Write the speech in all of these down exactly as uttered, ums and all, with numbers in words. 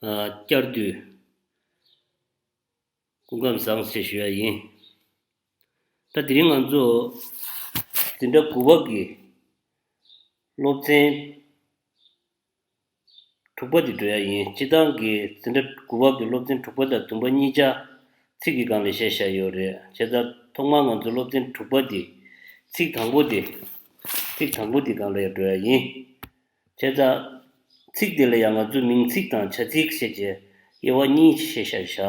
བསྐྱར་དུ་སྐུ་ཁམས་བཟང་ཞེས་ཞུ་ཡ་ཡིན། ད་དེ་རིང་ང་ཚོ་འཛིན་གྲྭ་དགུ་པ་གི་སློབ་ཚན་དྲུག་པ་དེ་འགྲོ་ཡ་ཡིན། སྤྱིར་བཏང་གི་འཛིན་གྲྭ་དགུ་པ་གི་སློབ་ཚན་དྲུག་པ་དང་བདུན་པ་གཉིས་ཆ་ཚིག་གི་སྒང་ལ་བཤད་བཞག་ཡོད་རེད། བྱས་ཙང་ཐོག་མར་ང་ཚོ་སློབ་ཚན་དྲུག་པ་དེ་ཚིག་དང་པོ་དེ་ཚིག་དང་པོ་དེ་སྒང་ལ་ཡ་འགྲོ་ཡ་ཡིན། བྱས་ཙང་ཚིག་དེ་ལ་ཡང་ང་ཚོས་མིང་ཚིག་དང་བྱ་ཚིག་ཞེས་བྱའི་དབྱེ་བ་གཉིས་ཤིག་བཤད་བཞག་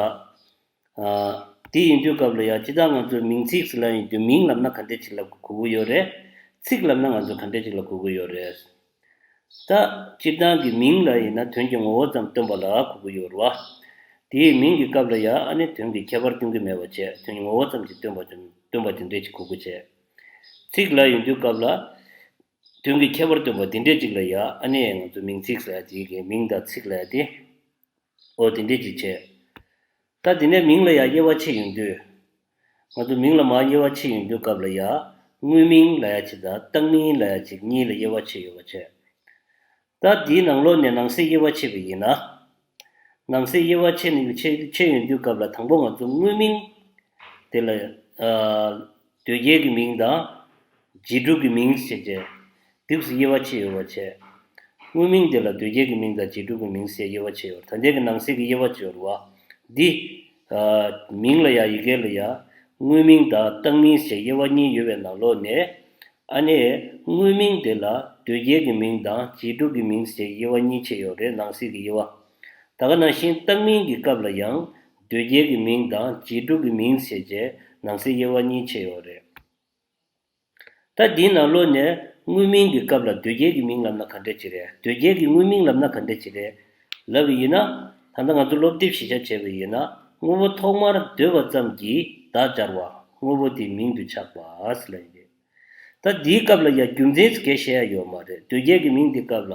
ཨ། དེ་ཡིན་དུས་སྐབས་ལ་ཡང་སྤྱིར་བཏང་ང་ཚོས་མིང་ཚིག་ཟེར་ལབ་ཡོང་དུས་མིང་ལབ་ན་ག་འདྲས་ཅིག་ལ་གོ་གི་ཡོད་རེད། ཚིག་ལབ་ན་ང་ཚོས་ག་འདྲས་ཅིག་ལ་གོ་གི་ཡོད་རེད། ད་སྤྱིར་བཏང་གི་མིང་ལ་ཡིན་ན་དོན་གྱི་ངོ་བོ་ཙམ་སྟོན་པ་ལ་གོ་གི་ཡོད་རེད་བ། དེའི་མིང་གི་སྐབས་ལ་ཡང་ཨ་ནི་དོན་གྱི་ཁྱད་པར་སྟོན་གྱི་མེད་པ་བྱས། དོན་གྱི་ངོ་བོ་ཙམ་གྱིས་སྟོན་པ་ཙམ་སྟོན་པ་དེ་འདྲས་ཅིག་གོ་གི་བྱས། ཚིག་ལ་ཡོང་དུས་སྐབས་ལ། དོན་གྱི་ཁྱད་པར་སྟོན་པ་དེ་འདྲས་ཅིག་ལ་ཡ་ཨ་ནི་ང་ཚོ་མིང་ཚིག་ཟེར་ཡ་དེ་གི་མིང་དང་ཚིག་ལབ་ཡ་དེ། ཨོ་དེ་འདྲས་ཅིག་བྱས། ད་དེ་ནས་མིང་ལ་ཡ་དབྱེ་བ་ཕྱེ་ཡོང་དུས། ང་ཚོ་མིང་ལ་མར་དབྱེ་བ་ཕྱེ་ཡོང་དུས་སྐབས་ལ་ཡ། དངོས་མིང་ལབ་ཡ་ཅིག་དང་བཏགས་མིང་ལབ་ཡ་ཅིག་གཉིས་ལ་དབྱེ་བ་ཕྱེ་ཡོད་པ་བྱས། ད་དེའི་ནང་ལོགས་ནས་ནང་གསེས་དབྱེ་བ་ཕྱེ་བ་ཡིན་ན། ནང་གསེས་དབྱེ་བ་ཕྱེ་ནས་ཕྱེ་ཕྱེ་ཡོང་དུས་སྐབས་ལ་དང་པོ་ང་ཚོ་དངོས་མིང་དེ་ལ་ཨ། དོལ་རྒྱལ་གྱི་མིང་དང་རྗེས་འགྲོ་གི་མིང་ཞེས་བྱས་དེ་ཚོ་དབྱེ་བ་ཕྱེ་ཡོད་པ་བྱས། དངོས་མིང་དེ་ལ་དོལ་རྒྱལ་གྱི་མིང་དང་རྗེས་འགྲོ་གི་མིང་ཞེས་དབྱེ་བ་ཕྱེ་ཡོད། ད་ལྟའི་གི་ནང་གསེས་ཀྱི་དབྱེ་བ་ཕྱེ་ཡོད་རེད་བ། འདི་ཨ། མིང་ལ་ཡ་ཡི་གེ་ལ་ཡ་དངོས་མིང་དང་བཏགས་མིང་ཞེས་དབྱེ་བ་གཉིས་ཡོད་པའི་ནང་ལོགས་ནས། ཨ་ནི་དངོས་མིང་དེ་ལ་དོལ་རྒྱལ་གྱི་མིང་དང་རྗེས་འགྲོ་གི་མིང་ཞེས་དབྱེ་བ་གཉིས་ཕྱེ་ཡོད་རེད། ནང་གསེས་ཀྱི་དབྱེ་བ། ད་ག་ནང་བཞིན་བཏགས་མིང་གི་སྐབས་ལ་ཡང་དོལ་རྒྱལ་གྱི་མིང་དང་རྗེས་འགྲོ་གི་མིང་ཞེས་བྱས་ནང་གསེས་དབྱེ་བ་གཉིས་ཕྱེ་ཡོད་རེད། ད་འདིའི་ནང་ལོགས་ནས་དངོས་མིང་གི་སྐབས་ལ་དོལ་རྒྱལ་གྱི་མིང་ལབ་ན་ག་འདྲ་ཅིག་རེད། དོལ་རྒྱལ་གྱི་དངོས་མིང་ལབ་ན་ག་འདྲ་ཅིག་རེད་ལབ་པ་ཡིན་ན། ད་ལྟ་ང་ཚོ་སློབ་དེབ་གཞི་རྒྱ་བྱས་པ་ཡིན་ན། དངོས་པོ་ཐོག་མར་འདོད་པ་ཙམ་གྱིས་བརྡ་སྦྱར་བ། དངོས་པོ་དེ་མིང་དུ་ཆགས་པ་ཟེར་ལབ་ཡོད། ད་འདིའི་སྐབས་ལ་ཡང་རྒྱུ་མཚན་ཟེར་མཁན་བཤད་ཡ་ཡོད་མ་རེད། དོལ་རྒྱལ་གྱི་མིང་འདི་སྐབས་ལ།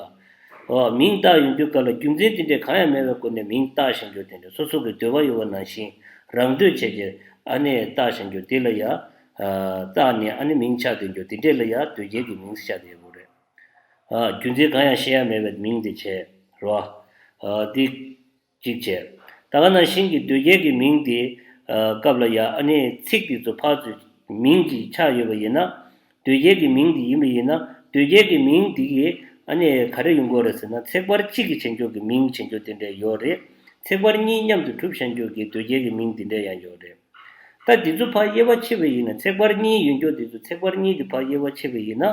འོ་མིང་བཏགས་ཡོང་དུས་སྐབས་ལ་རྒྱུ་མཚན་དེ་འདྲས་གང་ཡང་མེད་པའི་སྒོ་ནས་མིང་བཏགས་བཞག་རྒྱུ་དེ་འདྲས། སོ་སོ་གི་འདོད་པ་ཡོད་པ་ནང་བཞིན་རང་འདོད་བྱས་ཀྱི་ཨ་ནི་བཏགས་བཞག་རྒྱུ་དེ་ལ་ཡ། བཏགས་ནས་ཨ་ནི་མིང་ཆགས་བསྡད་རྒྱུ་དེ་འདྲས་ལ་ཡ་དོལ་རྒྱལ་གྱི་མིང་ཟེར་བཞག་བསྡད་ཡོད་རེད། རྒྱུ་མཚན་གང་ཡང་བཤད་ཡ་མེད་པའི་མིང་དེ་བྱས་རོ། འདི། གཅིག་བྱས། ད་ག་ནང་བཞིན་གྱི་དོལ་རྒྱལ་གྱི་མིང་དེ། ཨ། སྐབས་ལ་ཡ་ཨ་ནི་ཚིག་དེ་ཚོ་ཕར་ཚུར་མིང་གཅིག་ཆགས་ཡོད་པ་ཡིན་ན། དོལ་རྒྱལ་གྱི་མིང་དེ་ཡིན་པ་ཡིན་ན། དོལ་རྒྱལ་གྱི་མིང་དེ་གི་ཨ་ནི་ག་རེ་ཡོང་གི་ཡོད་རེད་ཟེར་ན། ཚེག་བར་གཅིག་གི་བྱེད་འགྱུར་གྱི་མིང་བྱེད་འགྱུར་དེ་འདྲ་ཡོད་རེད། ཚེག་བར་གཉིས་མཉམ་དུ་གྲུབ་བྱེད་འགྱུར་གྱི་དོལ་རྒྱལ་གྱི་མིང་དེ་འདྲ་ཡང་ཡོད་རེད། ད་འདི་ཚོ་ཕར་དབྱེ་བ་ཕྱེ་བ་ཡིན་ན། ཚེག་བར་གཉིས་ཡོད་འགྱུར་དེ་ཚོ་ཚེག་བར་གཉིས་དེ་ཕར་དབྱེ་བ་ཕྱེ་བ་ཡིན་ན།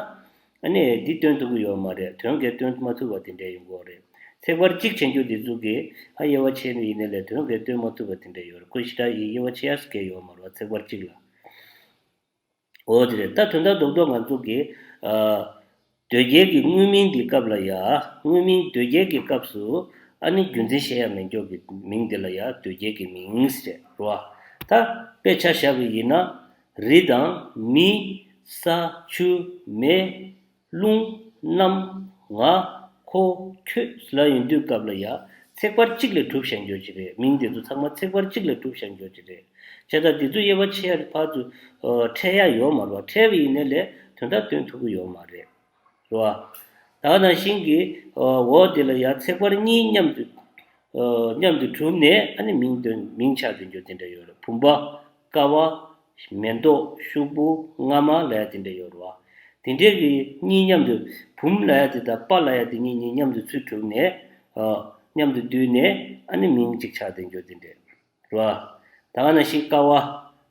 ཨ་ནི་འདི་སྟོན་ཐུབ་ཀྱི་ཡོད་མ་རེད། དོན་གྱིས་སྟོན་མ་ཐུབ་པ་དེ་འདྲ་ཡོང་གི་ཡོད་རེད། ཚེག་བར་གཅིག་བྱེད་འགྱུར་དེ་ཚོ་གིས་ཨ་དབྱེ་བ་ཕྱེ་ནས་ཡིན་ནའི་ལས་དོན་གྱིས་སྟོན་མ་ཐུབ་པ་དེ་འདྲ་ཡོད་རེད། ཁོ་ཞེ་དྲག་ཡིན་དབྱེ་བ་ཕྱེ་ཡ་ཟེར་མཁན་ཡོད་མ་རེད་བ། ཚེག་བར་གཅིག་ལ། འོ་དེ་རེད། ད་དོན་དག་རྡོག་རྡོག་ང་ཚོ་གིས་ཨ། དོལ་རྒྱལ་གྱི་དངོས་མིང་གི་སྐབས་ལ་ཡ། དངོས་མིང་དོལ་རྒྱལ་གྱི་སྐབས་སུ་ཨ་ནི་རྒྱུ་མཚན་བཤད་ཡ་མེད་འགྱུར་གྱི་མིང་དེ་ལ་ཡ་དོལ་རྒྱལ་གྱི་མིང་ཟེར་རོ། ད་དཔེ་ཆ་བཞག་པ་ཡིན་ན། རི་དང་མི། ས། ཆུ། མེ། རླུང་། གནམ། ང་། ཁོ། ཁྱོད་ལབ་ཡོང་དུས་སྐབས་ལ་ཡ། ཚེག་བར་གཅིག་ལས་གྲུབ་བྱེད་འགྱུར་ཅིག་རེད། མིང་དེ་ཚོ་ཚང་མ་ཚེག་བར་གཅིག་ལས་གྲུབ་བྱེད་འགྱུར་ཅིག་རེད། བྱས་ཙང་དེ་ཚོ་དབྱེ་བ་ཕྱེ་ཡ་ཕར་ཚུར་ཨ། ཕྲལ་ཡ་ཡོད་མ་རེད་བ། ཕྲལ་བ་ཡིན་ནའི་ལས་དོན་དག་སྟོན་ཐུབ་ཀྱི་ཡོད་མ་རེད། རེད་བ། ད་ག་ནང་བཞིན་གྱི་ཨ། འོ་དེ་ལ་ཡ་ཚེག་བར་གཉིས་མཉམ་དུ་ཨ། མཉམ་དུ་གྲུབ་ནས་ཨ་ནི་མིང་དོན་མིང་ཆགས་དོན་འགྱུར་དེ་འདྲ་ཡོད་རེད། བུམ་པ། ཀ་བ། མེ་ཏོག། ཤོག་བུ། རྔ་མ་ལབ་ཡ་དེ་འདྲ་ཡོད་རེད་བ། དེ་འདྲའི་གི་གཉིས་མཉམ་དུ། བུམ་ལབ་ཡ་དེ་དང་པ་ལབ་ཡ་དེ་གཉིས་གཉིས་མཉམ་དུ་ཚུར་གྲུབ་ནས། ཨ། མཉམ་དུ་བསྡུས་ནས་ཨ་ནི་མིང་གཅིག་ཆགས་དོན་འགྱུར་དེ་འདྲ་རེད་བ། ད་ག་ནང་བཞིན་ཀ་བ།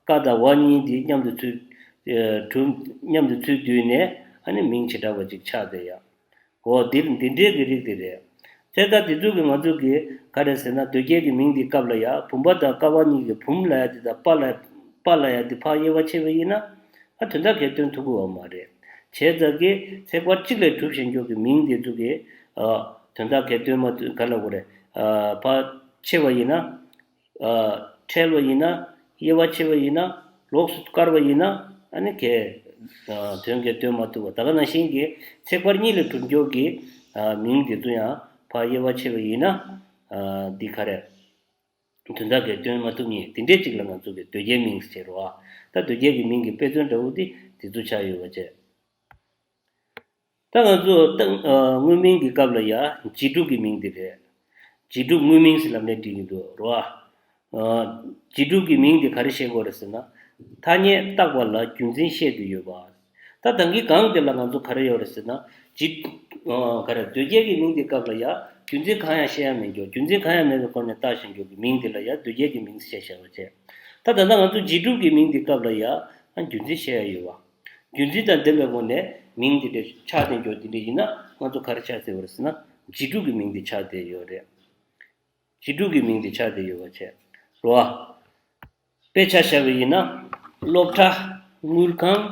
ཀ་དང་བ་གཉིས་དེ་མཉམ་དུ་ཚུར་ཨ། གྲུབ། མཉམ་དུ་ཚུར་བསྡུས་ནས་ཨ་ནི་མིང་བྱེ་བྲག་པ་གཅིག་ཆགས་བསྡད་ཡ། འོ་འདི་འདི་འདྲའི་གི་རིགས་དེ་རེད། དེ་ལྟར་དེ་ཚོ་གི་ང་ཚོ་གི་ག་རེ་ཟེར་ན། དོལ་རྒྱལ་གྱི་མིང་འདི་སྐབས་ལ་ཡ་བུམ་པ་དང་ཀ་བ་གཉིས་ཀྱི་བུམ་ལབ་ཡ་དེ་དང་པ་ལ་པ་ལབ་ཡ་དེ་ཕར་དབྱེ་བ་ཕྱེ་བ་ཡིན་ན། ཨ་དོན་དག་གས་སྟོན་ཐུབ་ཀྱི་ཡོད་མ་རེད། བྱས་ཙང་གི་ཚེག་བར་གཅིག་ལས་གྲུབ་བྱེད་འགྱུར་གྱི་མིང་དེ་ཚོ་གི་ཨ་དོན་དག་གས་སྟོན་མ་ཐུབ། ག་ལབ་དགོས་རེད། ཨ་ཕར་ཕྱེ་བ་ཡིན་ན། ཨ་ཕྲལ་བ་ཡིན་ན། དབྱེ་བ་ཕྱེ་བ་ཡིན་ན། ལོགས་སུ་བཀར་བ་ཡིན་ན། ཨ་ནི་གས་ཨ་དོན་གས་སྟོན་མ་ཐུབ་པ། ད་ག་ནང་བཞིན་གྱི་ཚེག་བར་གཉིས་ལས་གྲུབ་འགྱུར་གྱི་ཨ་མིང་དེ་ཚོ་ཡང་ཕར་དབྱེ་བ་ཕྱེ་བ་ཡིན་ན། ཨ་འདི་ག་རེ། དོན་དག་གས་སྟོན་མ་ཐུབ་མཁན་དེ་འདྲས་ཅིག་ལ་ང་ཚོ་གི་དོལ་རྒྱལ་མིང་ཟེར་རོ། ད་དོལ་རྒྱལ་གྱི་མིང་གི་དཔེ་མཚོན་འདྲ་བོ་དེ་དེ་ཚོ་ཆགས་ཡོད་པ་བྱས། ད་ང་ཚོ་ཏང་ཨ་དངོས་མིང་གི་སྐབས་ལ་ཡ་རྗེས་འགྲོ་གི་མིང་དེ་རེད། རྗེས་གྲུབ་དངོས་མིང་ཟེར་ལབ་ནས་བྲིས་ཀྱི་འདུག་རོ། རྗེས་གྲུབ་ཀྱི་མིང་དེ་ག་རེ་བཤད་དགོས་རེད་ཟེར་ན། ཐ་སྙད་བཏགས་པ་ལ་རྒྱུ་མཚན་བཤད་དུ་ཡོད་པ། ད་ད་གིན་གོང་དེ་ལ་ང་ཚོ་ག་རེ་ཡོད་རེད་ཟེར་ན། རྗེས། ག་རེ་དོལ་རྒྱལ་གྱི་མིང་དེ་སྐབས་ལ་ཡ་རྒྱུ་མཚན་གང་ཡང་བཤད་ཡ་མེད་འགྱོ། རྒྱུ་མཚན་གང་ཡང་མེད་པའི་སྒོ་ནས་བཏགས་བཞག་འགྱོ་གི་མིང་དེ་ལ་ཡ་དོལ་རྒྱལ་གྱི་མིང་ཟེར་བཤད་བྱ་བ་བྱས། ད་ད་ལྟ་ང་ཚོ་རྗེས་གྲུབ་ཀྱི་མིང་དེ་སྐབས་ལ་ཡ་རྒྱུ་མཚན་བཤད་ཡ་ཡོད་པ། རྒྱུ་མཚན་དང་ལྡན་པའི་སྒོ་ནས་མིང་དེ་འདྲ་ཆགས་བསྡད་འགྱོ་དེ་འདྲ་ཡིན་ན་ང་ཚོ་ག་རེ་ཆགས་ཟེར་བ་རེད་ཟེར་ན། རྗེས་གྲུབ་ཀྱི་མིང་དེ་ཆགས་བསྡད་ཡོད་རེད། རྗེས་གྲུབ་ཀྱི་མིང་དེ་ཆགས་བསྡད་ཡོད་པ་བྱས། རོ། དཔེ་ཆ་བཞག་པ་ཡིན་ན། སློབ་གྲྭ། དངུལ་ཁང་།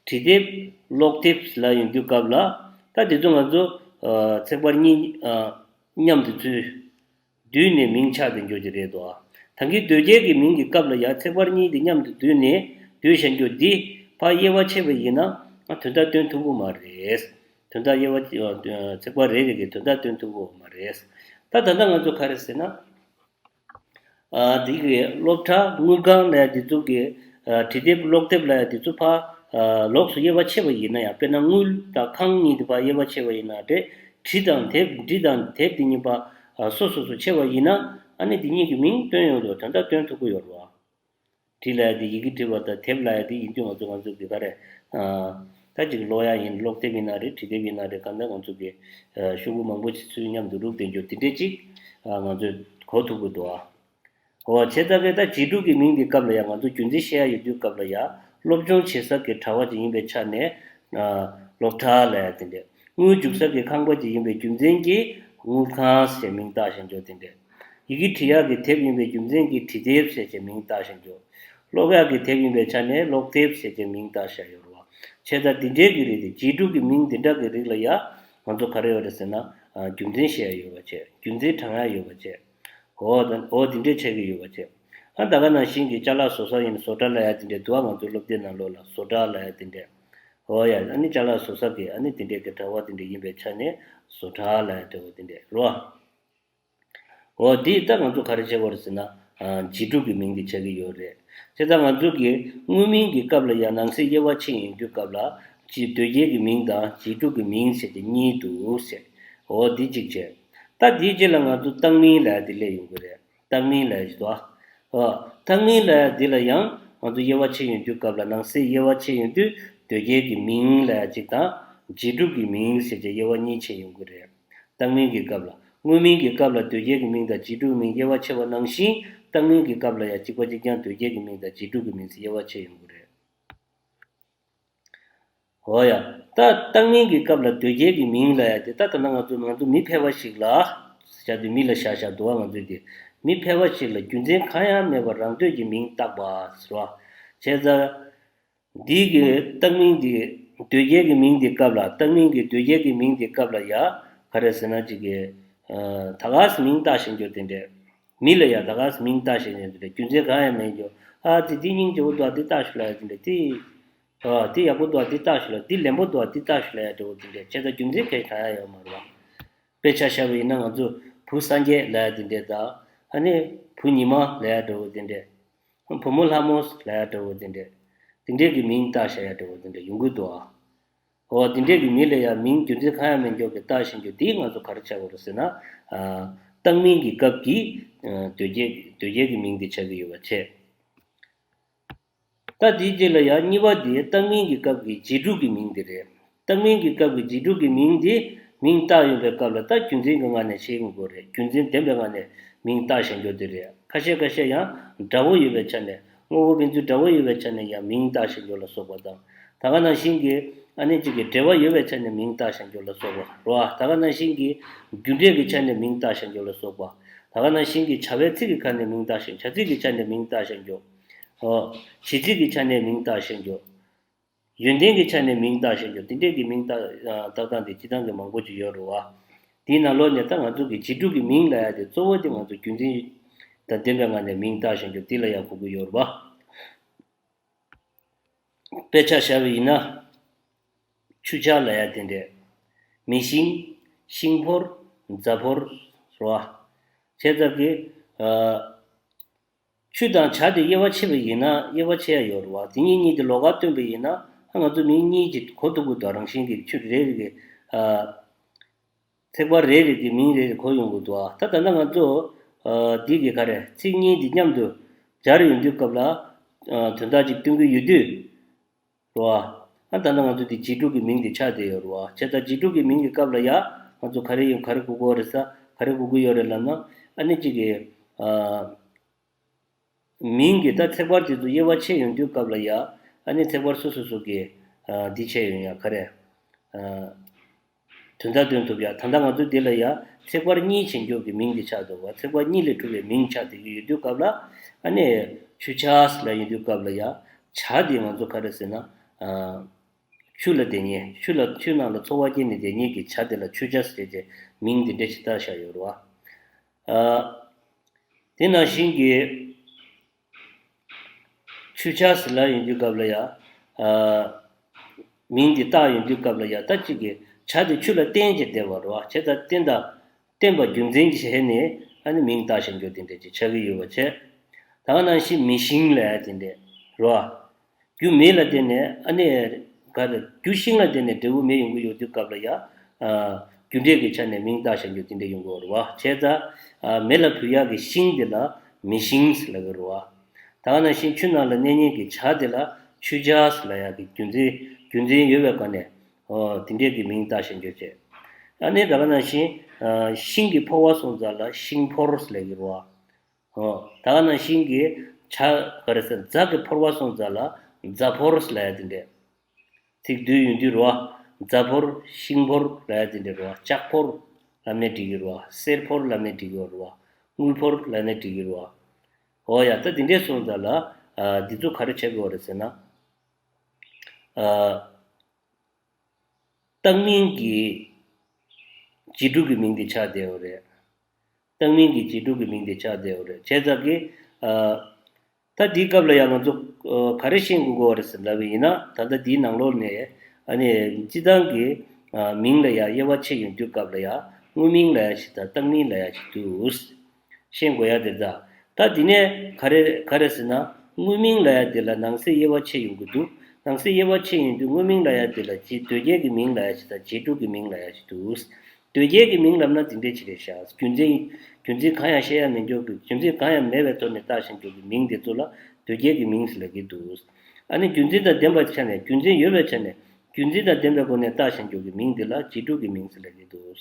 བྲིས་དེབ། ཀློག་དེབ་ལབ་ཡོང་དུས་སྐབས་ལ། ད་དེ་ཚོ་ང་ཚོ། ཚེག་བར་གཉིས། མཉམ་དུ་ཚུད། བསྡུས་ནས་མིང་ཆགས་ཏེ་འགྱོ་གི་རེད་དོ། ད་གིན་དོལ་རྒྱལ་གྱི་མིང་གི་སྐབས་ལ་ཡང་ཚེག་བར་གཉིས་དེ་མཉམ་དུ་བསྡུས་ནས་བསྡུས་བཞག་རྒྱུ་འདི་ཕར་དབྱེ་བ་ཕྱེ་བ་ཡིན་ན་དོན་དག་སྟོན་ཐུབ་ཀྱི་མ་རེད། དོན་དག་དབྱེ་བ། ཚེག་བར་རེ་རེ་གི་དོན་དག་སྟོན་ཐུབ་ཀྱི་མ་རེད། ད་ད་ལྟ་ང་ཚོ་ག་རེ་ཟེར་ན། འདི་གི་སློབ་གྲྭ་དངུལ་ཁང་ལ་ཡ་འདི་ཚོ་གི། བྲིས་དེབ་ཀློག་དེབ་ལ་ཡ་འདི་ཚོ་ཕར། ལོགས་སུ་དབྱེ་བ་ཕྱེ་བ་ཡིན་ན་ཡང་དཔེར་ན་དངུལ་དང་ཁང་གཉིས་དེ་ཕར་དབྱེ་བ་ཕྱེ་བ་ཡིན་ན་རེད། བྲིས་དང་དེབ། བྲིས་དང་དེབ་དེ་གཉིས་པ། སོ་སོ་སོ་ཕྱེ་བ་ཡིན་ན་ཨ་ནི་དེ་གཉིས་ཀྱི་མིང་སྟོན་ཡོང་དུས་དོན་དག་སྟོན་ཐུབ་ཀྱི་ཡོད་རེད་བ། བྲིས་ལབ་ཡ་དེ་ཡི་གེ་བྲིས་པ་དང་དེབ་ལབ་ཡ་དེ་ཡིན་དུས་ང་ཚོ་ང་ཚོ་གི་ག་རེ། ད་ཅིག་ཀློག་ཡ་ཡིན། ཀློག་དེབ་ཡིན་ན་རེད། བྲིས་དེབ་ཡིན་ན་རེད། གང་ལྟར་ང་ཚོ་གི་ཤོག་བུ་མང་པོ་ཅིག་ཚུར་མཉམ་དུ་རུབ་བསྡད་རྒྱུ་དེ་འདྲས་ཅིག་ང་ཚོས་གོ་ཐུབ་ཀྱི་འདུག་ཨ། འོ་བྱས་ཙང་གི་ད་རྗེས་གྲུབ་ཀྱི་མིང་དེ་སྐབས་ལ་ཡང་ང་ཚོ་རྒྱུ་མཚན་བཤད་ཡ་ཡོད་དུས་སྐབས་ལ་ཡང་སློབ་སྦྱོང་བྱེད་ས་གི་གྲྭ་པ་ཅིག་ཡིན་པའི་ཆ་ནས། སློབ་གྲྭ་ལབ་ཡ་དེ་འདྲས། དངུལ་འཇུག་ས་གི་ཁང་པ་ཅིག་ཡིན་པའི་རྒྱུ་མཚན་གྱིས་དངུལ་ཁང་ཟེར་མིང་བཏགས་བཞག་འགྱོ་དེ་འདྲས། ཡི་གེ་བྲི་ཡག་གི་དེབ་ཡིན་པའི་རྒྱུ་མཚན་གྱིས་བྲིས་དེབ་ཟེར་བྱས་མིང་བཏགས་བཞག་འགྱོ། ཀློག་ཡག་གི་དེབ་ཡིན་པའི་ཆ་ནས་ཀློག་དེབ་ཟེར་བྱས་མིང་བཏགས་བཞག་ཡོད་རེད་བ། བྱས་ཙང་འདི་འདྲའི་གི་རིགས་དེ་རྗེས་གྲུབ་ཀྱི་མིང་འདི་འདྲ་གི་རིགས་ལ་ཡ་ང་ཚོ་ག་རེ་ཡོད་རེད་ཟེར་ན། རྒྱུ་མཚན་བཤད་ཡ་ཡོད་པ་བྱས། རྒྱུ་མཚན་དྲང་ཡ་ཡོད་པ་བྱས། འོ་ད་འོ་འདི་འདྲའི་ཆགས་ཀྱི་ཡོད་པ་བྱས། ཨ་ད་ག་ནང་བཞིན་གྱི་ཅ་ལག་བཟོ་ས་ཡིན་བཟོ་གྲྭ་ལབ་ཡ་དེ་འདྲས་འདུག་ཨ། ང་ཚོའི་སློབ་དེབ་ནང་ལོགས་ལ་བཟོ་གྲྭ་ལབ་ཡ་དེ་འདྲས། འོ་ཡ་ཨ་ནི་ཅ་ལག་བཟོ་ས་གི་ཨ་ནི་དེ་འདྲས་ཀྱི་གྲྭ་པ་དེ་འདྲས་ཡིན་པའི་ཆ་ནས་བཟོ་གྲྭ་ལབ་ཡ་འདྲ་བོ་དེ་འདྲས་རོ། འོ་འདི་ད་ང་ཚོ་ག་རེ་བྱེད་དགོས་རེད་ཟེར་ན། རྗེས་གྲུབ་ཀྱི་མིང་དེ་ཆགས་ཀྱི་ཡོད་རེད། བྱས་ཙང་ང་ཚོ་གི་དངོས་མིང་གི་སྐབས་ལ་ཡང་ནང་གསེས་དབྱེ་བ་ཕྱེ་ཡོང་དུས་སྐབས་ལ་ཅིག་དོལ་རྒྱལ་གྱི་མིང་དང་རྗེས་གྲུབ་ཀྱི་མིང་ཟེར་ཏེ་གཉིས་འདུག་ཟེར། འོ་འདི་གཅིག་བྱས། ད་དེའི་རྗེས་ལ་ང་ཚོ་བཏགས་མིང་ལབ་ཡ་དེ་སླེབས་ཡོང་གི་རེད། བཏགས་མིང་ལབ་ཡ་ཞིག་འདུག་ཨ། འོ་བཏགས་མིང་ལབ་ཡ་འདི་ལ་ཡང་ང་ཚོ་དབྱེ་བ་ཕྱེ་ཡོང་དུས་སྐབས་ལ་ནང་གསེས་དབྱེ་བ་ཕྱེ་ཡོང་དུས་དོལ་རྒྱལ་གྱི་མིང་ལབ་ཡ་གཅིག་དང་རྗེས་གྲུབ་ཀྱི་མིང་ཟེར་བྱས་དབྱེ་བ་གཉིས་ཕྱེ་ཡོང་གི་རེད། བཏགས་མིང་གི་སྐབས་ལ། དངོས་མིང་གི་སྐབས་ལ་དོལ་རྒྱལ་གྱི་མིང་དང་རྗེས་གྲུབ་མིང་དབྱེ་བ་ཕྱེ་བ་ནང་བཞིན་བཏགས་མིང་གི་སྐབས་ལ་ཡང་གཅིག་པ་གཅིག་རྐྱང་དོལ་རྒྱལ་གྱི་མིང་དང་རྗེས་གྲུབ་ཀྱི་མིང་ཟེར་དབྱེ་བ་ཕྱེ་ཡོང་གི་རེད། འོ་ཡ། ད་བཏགས་མིང་གི་སྐབས་ལ་དོལ་རྒྱལ་གྱི་མིང་ལབ་ཡ་དེ་ད་ད་ལྟ་ང་ཚོ་ང་ཚོ་མི་ཕལ་པ་ཞིག་ལ་བཞག་དུས་མི་ལ་བཞག་བཞག་འདུག་བ། ང་ཚོས་དེ་མི་ཕལ་པ་ཞིག་ལ་རྒྱུ་མཚན་གང་ཡང་མེད་པར་རང་འདོད་ཀྱི་མིང་བཏགས་པ་ཟེར་བ། བྱས་ཙང་། འདི་གི་བཏགས་མིང་འདི། དོལ་རྒྱལ་གྱི་མིང་འདི་སྐབས་ལ་བཏགས་མིང་གི་དོལ་རྒྱལ་གྱི་མིང་འདི་སྐབས་ལ་ཡ། ག་རེ་ཟེར་ན་ཅིག་གི། ད་ག་སེ་མིང་བཏགས་བཞག་རྒྱུ་དེ་འདྲས། མི་ལ་ཡ་ད་ག་སེ་མིང་བཏགས་བཞག་རྒྱུ་དེ་འདྲས་རྒྱུ་མཚན་གང་ཡང་མེད་རྒྱུ། ཨ་དེ་དེ་སྙིང་རྗེ་པོ་འདུག་ཨ་དེ་བཏགས་ཤིག་ལབ་ཡ་དེ་འདྲས་དེ། ཨ་དེ་ཡག་པོ་འདུག་ཨ་དེ་བཏགས་ཤིག་ལབ་དེ་ལེན་པོ་འདུག་ཨ་དེ་བཏགས་ཤིག་ལབ་ཡ་འདྲ་བོ་དེ་འདྲས་བྱས་ཙང་རྒྱུ་མཚན་གང་ཡང་ཡོད་མ་རེད་བ། དཔེ་ཆ་བཞག་པ་ཡིན་ན་ང་ཚོ་བུ་སངས་རྒྱས་ལབ་ཡ་དེ་འདྲས་དང་། ཨ་ནི་བུ་ཉི་མ་ལབ་ཡ་འདྲ་བོ་དེ་འདྲས། བུ་མོ་ལྷ་མོ་ལབ་ཡ་འདྲ་བོ་དེ་འདྲས། དེ་འདྲས་ཀྱི་མིང་བཏགས་བཞག་ཡ་འདྲ་བོ་དེ་འདྲས་ཡོང་གི་འདུག་ཨ། འོ་དེ་འདྲས་ཀྱི་མི་ལ་ཡ་མིང་རྒྱུ་མཚན་གང་ཡང་མེད་མགྱོགས་ཀྱི་བཏགས་བཞག་རྒྱུ་དེ་ང་ཚོ་ག་རེ་ཆགས་དགོས་རེད་ཟེར་ན། ཨ། བཏགས་མིང་གི་སྐབས་ཀྱི། ཨ། དོལ་རྒྱལ་དོལ་རྒྱལ་གྱི་མིང་དེ་ཆགས་ཀྱི་ཡོད་པ་བྱས། ད་དེའི་རྗེས་ལ་ཡང་གཉིས་པ་དེ་བཏགས་མིང་གི་སྐབས་ཀྱི་རྗེས་གྲུབ་ཀྱི་མིང་དེ་རེད། བཏགས་མིང་གི་སྐབས་ཀྱི་རྗེས་གྲུབ་ཀྱི་མིང་དེ་མིང་བཏགས་ཡོང་པའི་སྐབས་ལ་ད་རྒྱུ་མཚན་གྱི་ངང་ནས་བཤད་ཡོང་དགོས་རེད། རྒྱུ་མཚན་ལྡན་པའི་ངང་ནས་མིང་བཏགས་བཞག་རྒྱུ་དེ་རེད། ཁ་ཤས་ཁ་ཤས་ཡང་འདྲ་བོ་ཡོད་པའི་ཆ་ནས་དངོས་པོ་ཕན་ཚུན་འདྲ་བོ་ཡོད་པའི་ཆ་ནས་ཡང་མིང་བཏགས་བཞག་རྒྱུ་ལ་སོགས་པ་དང་། ད་ག་ནང་བཞིན་གྱི་ཨ་ནི་གཅིག་གི་འབྲེལ་བ་ཡོད་པའི་ཆ་ནས་མིང་བཏགས་བཞག་རྒྱུ་ལ་སོགས་པ་རེད་བ། ད་ག་ནང་བཞིན་གྱི་རྒྱུ་འབྲས་ཀྱི་ཆ་ནས་མིང་བཏགས་བཞག་རྒྱུ་ལ་སོགས་པ། ད་ག་ནང་བཞིན་གྱི་བྱ་བའི་ཚིག་གི་ཁ་ནས་མིང་བཏགས་བཞག་བྱ་ཚིག་གི་ཆ་ནས་མིང་བཏགས་བཞག་རྒྱུ། ཨོ། བྱེད་ཚིག་གི་ཆ་ནས་མིང་བཏགས་བཞག་རྒྱུ། ཡོན་ཏན་གྱི་ཆ་ནས་མིང་བཏགས་བཞག་རྒྱུ་དེ་འདྲས་ཀྱི་མིང་བཏགས་བཏགས་སྟངས་དེ་སྤྱིར་བཏང་གི་མང་པོ་ཅིག་ཡོད་རེད་བ། དེའི་ནང་ལོགས་ནས་ད་ང་ཚོ་གི་རྗེས་གྲུབ་ཀྱི་མིང་ལབ་ཡ་དེ་གཙོ་བོ་དེ་ང་ཚོ་རྒྱུ་མཚན་དང་ལྡན་པའི་ངང་ནས་མིང་བཏགས་བཞག་རྒྱུ་དེ་ལ་ཡང་གོ་གི་ཡོད་རེད་བ། དཔེ་ཆ་བཞག་པ་ཡིན་ན། ཆུ་བྱ་ལབ་ཡ་དེ་འདྲས། མེ་ཤིང་། ཤིང་ཕོར། རྫ་ཕོར། རེད་བ། བྱས་ཙང་གི། ཨ། ཆུ་དང་བྱ་དེ་དབྱེ་བ་ཕྱེ་བ་ཡིན་ན་དབྱེ་བ་ཕྱེ་ཡ་ཡོད་རེད་བ། དེ་གཉིས་གཉིས་དེ་ལོགས་ཀ་སྟོན་པ་ཡིན་ན་ཨ་ང་ཚོ་མིང་གཉིས་ཀྱི་གོ་ཐུབ་ཀྱི་འདུག་རང་བཞིན་གྱི་ཆུ་རེ་རེ་གི། ཨ། ཐེག་པ་རེ་རེ་གི་མིང་རེ་རེ་གོ་ཡོང་གི་འདུག་ཨ། ད་ད་ལྟ་ང་ཚོ་ཨ་འདི་གི་ག་རེ་ཚིག་གཉིས་འདི་མཉམ་དུ་སྦྱར་ཡོང་དུས་སྐབས་ལ་ཨ་དོན་དག་ཅིག་སྟོན་གྱི་ཡོད་དུས། རེད་བ། ཨ་ད་ལྟ་ང་ཚོ་འདི་རྗེས་འགྲོ་གི་མིང་དེ་ཆགས་བསྡད་ཡོད་རེད་བ། བྱས་ཙང་རྗེས་འགྲོ་གི་མིང་གི་སྐབས་ལ་ཡ་ང་ཚོ་ག་རེ་ཡོད་ག་རེ་གོ་གི་ཡོད་རེད་ས་ག་རེ་གོ་གི་ཡོད་རེད་ལབ་ན། ཨ་ནི་གཅིག་གི་ཨ་མིང་གི་ད་ཚེག་བར་དེ་ཚོ་དབྱེ་བ་ཕྱེ་ཡོང་དུས་སྐབས་ལ་ཡ་ཨ་ནི་ཚེག་བར་སོ་སོ་སོ་གི་ཨ་འདི་ཕྱེ་ཡོང་ཡ་ག་རེ་ཨ། དོན་དག་སྟོན་ཐུབ་ཡ། ད་ལྟ་ང་ཚོ་འདི་ལ་ཡ་ཚེག་བར་གཉིས་ཕྱེ་འགྱུར་གྱི་མིང་འདི་ཆགས་འདུག་བ། ཚེག་བར་གཉིས་ལས་གྲུབ་པའི་མིང་ཆགས་བསྡད་ཀྱི་ཡོད་དུས་སྐབས་ལ་ཨ་ནི་ཆུ་ཆ་ཟེར་ལབ་ཡོང་དུས་སྐབས་ལ་ཡ་ཆ་འདི་ང་ཚོ་ག་རེ་ཟེར་ན་ཨ་ཆུ་ལ་བསྡད་མཁན་ཆུ་ལ་ཆུ་ནང་ལ་འཚོ་བ་སྐྱེལ་ནས་བསྡད་མཁན་གྱི་ཆ་དེ་ལ་ཆུ་ཆ་ཟེར་ཏེ་མིང་འདི་འདྲ་ཞིག་བཏགས་བཞག་ཡོད་རེད་བ། ཨ་དེ་ནང་བཞིན་གྱི་ཆུ་ཆ་ཟེར་ལབ་ཡོང་དུས་སྐབས་ལ་ཡ། ཨ་མིང་འདི་བཏགས་ཡོང་དུས་སྐབས་ལ་ཡ་ད་གཅིག་གི་ཆ་དེ་ཆུ་ལ་བརྟེན་བྱས་བསྡད་པ་རེད་བ། བྱས་ཙང་བརྟེན་དང་བརྟེན་པ་རྒྱུ་མཚན་གྱིས་བྱས་ནས་ཨ་ནི་མིང་བཏགས་བཞག་རྒྱུ་དེ་འདྲ་ཅིག་ཆགས་ཀྱི་ཡོད་པ་བྱས། ད་ག་ནང་བཞིན་མེ་ཤིང་ལབ་ཡ་དེ་འདྲ་རེད་བ། རྒྱུ་མེ་ལ་བརྟེན་ནས་ཨ་ནི་ག་རེ་རྒྱུ་ཤིང་ལ་བརྟེན་ནས་འབྲས་བུ་མེ་ཡོང་གི་ཡོད་དུས་སྐབས་ལ་ཡ། ཨ་རྒྱུ་འབྲས་ཀྱི་ཆ་ནས་མིང་བཏགས་བཞག་རྒྱུ་དེ་འདྲ་ཡོང་གི་ཡོད་རེད་བ། བྱས་ཙང་ཨ་མེ་ལ་བུད་ཡག་གི་ཤིང་དེ་ལ་མེ་ཤིང་ཟེར་ལབ་ཀྱི་རེད་བ། ད་ག་ནང་བཞིན་ཆུ་ནང་ལ་གནས་མཁན་གྱི་བྱ་དེ་ལ་ཆུ་བྱ་ཟེར་ལབ་ཡག་གི་རྒྱུ་མཚན་རྒྱུ་མཚན་ཡོད་པའི་སྒོ་ནས་ཨོ་དེ་འདྲས་ཀྱི་མིང་བཏགས་བཞག་རྒྱུ་བྱས། ཨ་ནི་ད་ག་ནང་བཞིན་ཨ་ཤིང་གི་ཕོར་བ་སོང་ཙང་ལ་ཤིང་ཕོར་ཟེར་ལབ་ཀྱི་རེད་བ། ཨོ། ད་ག་ནང་བཞིན་གྱི་བྱ་ག་རེ་ཟེར་རྫ་གི་ཕོར་པ་སོང་ཙང་ལ་རྫ་ཕོར་ལབ་ཡ་དེ་འདྲས། ཚིག་བསྡུས་ཡོང་དུས་རེད་བ། རྫ་ཕོར་ཤིང་ཕོར་ལབ་ཡ་དེ་འདྲས་རེད་བ། ལྕགས་ཕོར་ལབ་ནས་འགྲིག་གི་རེད་བ། གསེར་ཕོར་ལབ་ནས་འགྲིག་གི་རེད་བ། དངུལ་ཕོར་ལབ་ནས་འགྲིག་གི་རེད་བ། ཨོ་ཡ་ད་དེ་འདྲས་སོང་ཙང་ལ་ཨ་འདི་ཚོ་ག་རེ་བྱེད་དགོས་རེད་ཟེར་ན། ཨ། བཏགས་མིང་གི་རྗེས་འགྲོ་གི་མིང་དེ་ཆགས་བསྡད་ཡོད་རེད། བཏགས་མིང་གི་རྗེས་འགྲོ་གི་མིང་དེ་ཆགས་བསྡད་ཡོད་རེད། བྱས་ཙང་གི་ཨ། ད་འདིའི་སྐབས་ལ་ཡང་ང་ཚོ་ཨ་ག་རེ་ཤེས་དགོས་ཀྱི་ཡོད་རེད་ཟེར་ལབ་པ་ཡིན་ན། ད་ལྟ་འདིའི་ནང་ལོགས་ནས་ཨ་ནི་སྤྱིར་བཏང་གི་ཨ་མིང་ལ་ཡང་དབྱེ་བ་ཕྱེ་ཡོང་དུས་སྐབས་ལ་ཡང་དངོས་མིང་ལབ་ཡ་ཞིག་དང་བཏགས་མིང་ལབ་ཡ་ཞིག་འདུག་ཤེས་དགོས་ཡ་དེ་ད། ད་འདི་ནས་ག་རེ་ག་རེ་ཟེར་ན། དངོས་མིང་ལབ་ཡ་དེ་ལ་ནང་གསེས་དབྱེ་བ་ཕྱེ་ཡོང་གི་འདུག་ནང་གསེས་དབྱེ་བ་ཕྱེ་ཡོང་དུས་དངོས་མིང་ལབ་ཡ་དེ་ལ་རྗེས་དོལ་རྒྱལ་གྱི་མིང་ལབ་ཡ་ཞིག་དང་རྗེས་འགྲོ་གི་མིང་ལབ་ཡ་ཞིག་འདུག་དོལ་རྒྱལ་གྱི་མིང་ལབ་ན་འདི་འདྲས་ཅིག་རེད་ཤག་རྒྱུ་མཚན་རྒྱུ་མཚན་གང་ཡང་བཤད་ཡ་མེད་འཇོག་གི་རྒྱུ་མཚན་གང་ཡང་མེད་པའི་ཐོག་ནས་བཏགས་ཤིང་འཇོག་གི་མིང་དེ་ཚོ་ལ་དོལ་རྒྱལ་གྱི་མིང་ཟེར་ལབ་ཀྱི་འདུག་ཨ་ནི་རྒྱུ་མཚན་དང་ལྡན་པ་ཆ་ནས་རྒྱུ་མཚན་ཡོད་པའི་ཆ་ནས་རྒྱུ་མཚན་དང་ལྡན་པའི་སྒོ་ནས་བཏགས་ཤིང་འཇོག་གི་མིང་དེ་ལ་རྗེས་འགྲོ་གི་མིང་ཟེར་ལབ་ཀྱི་འདུག་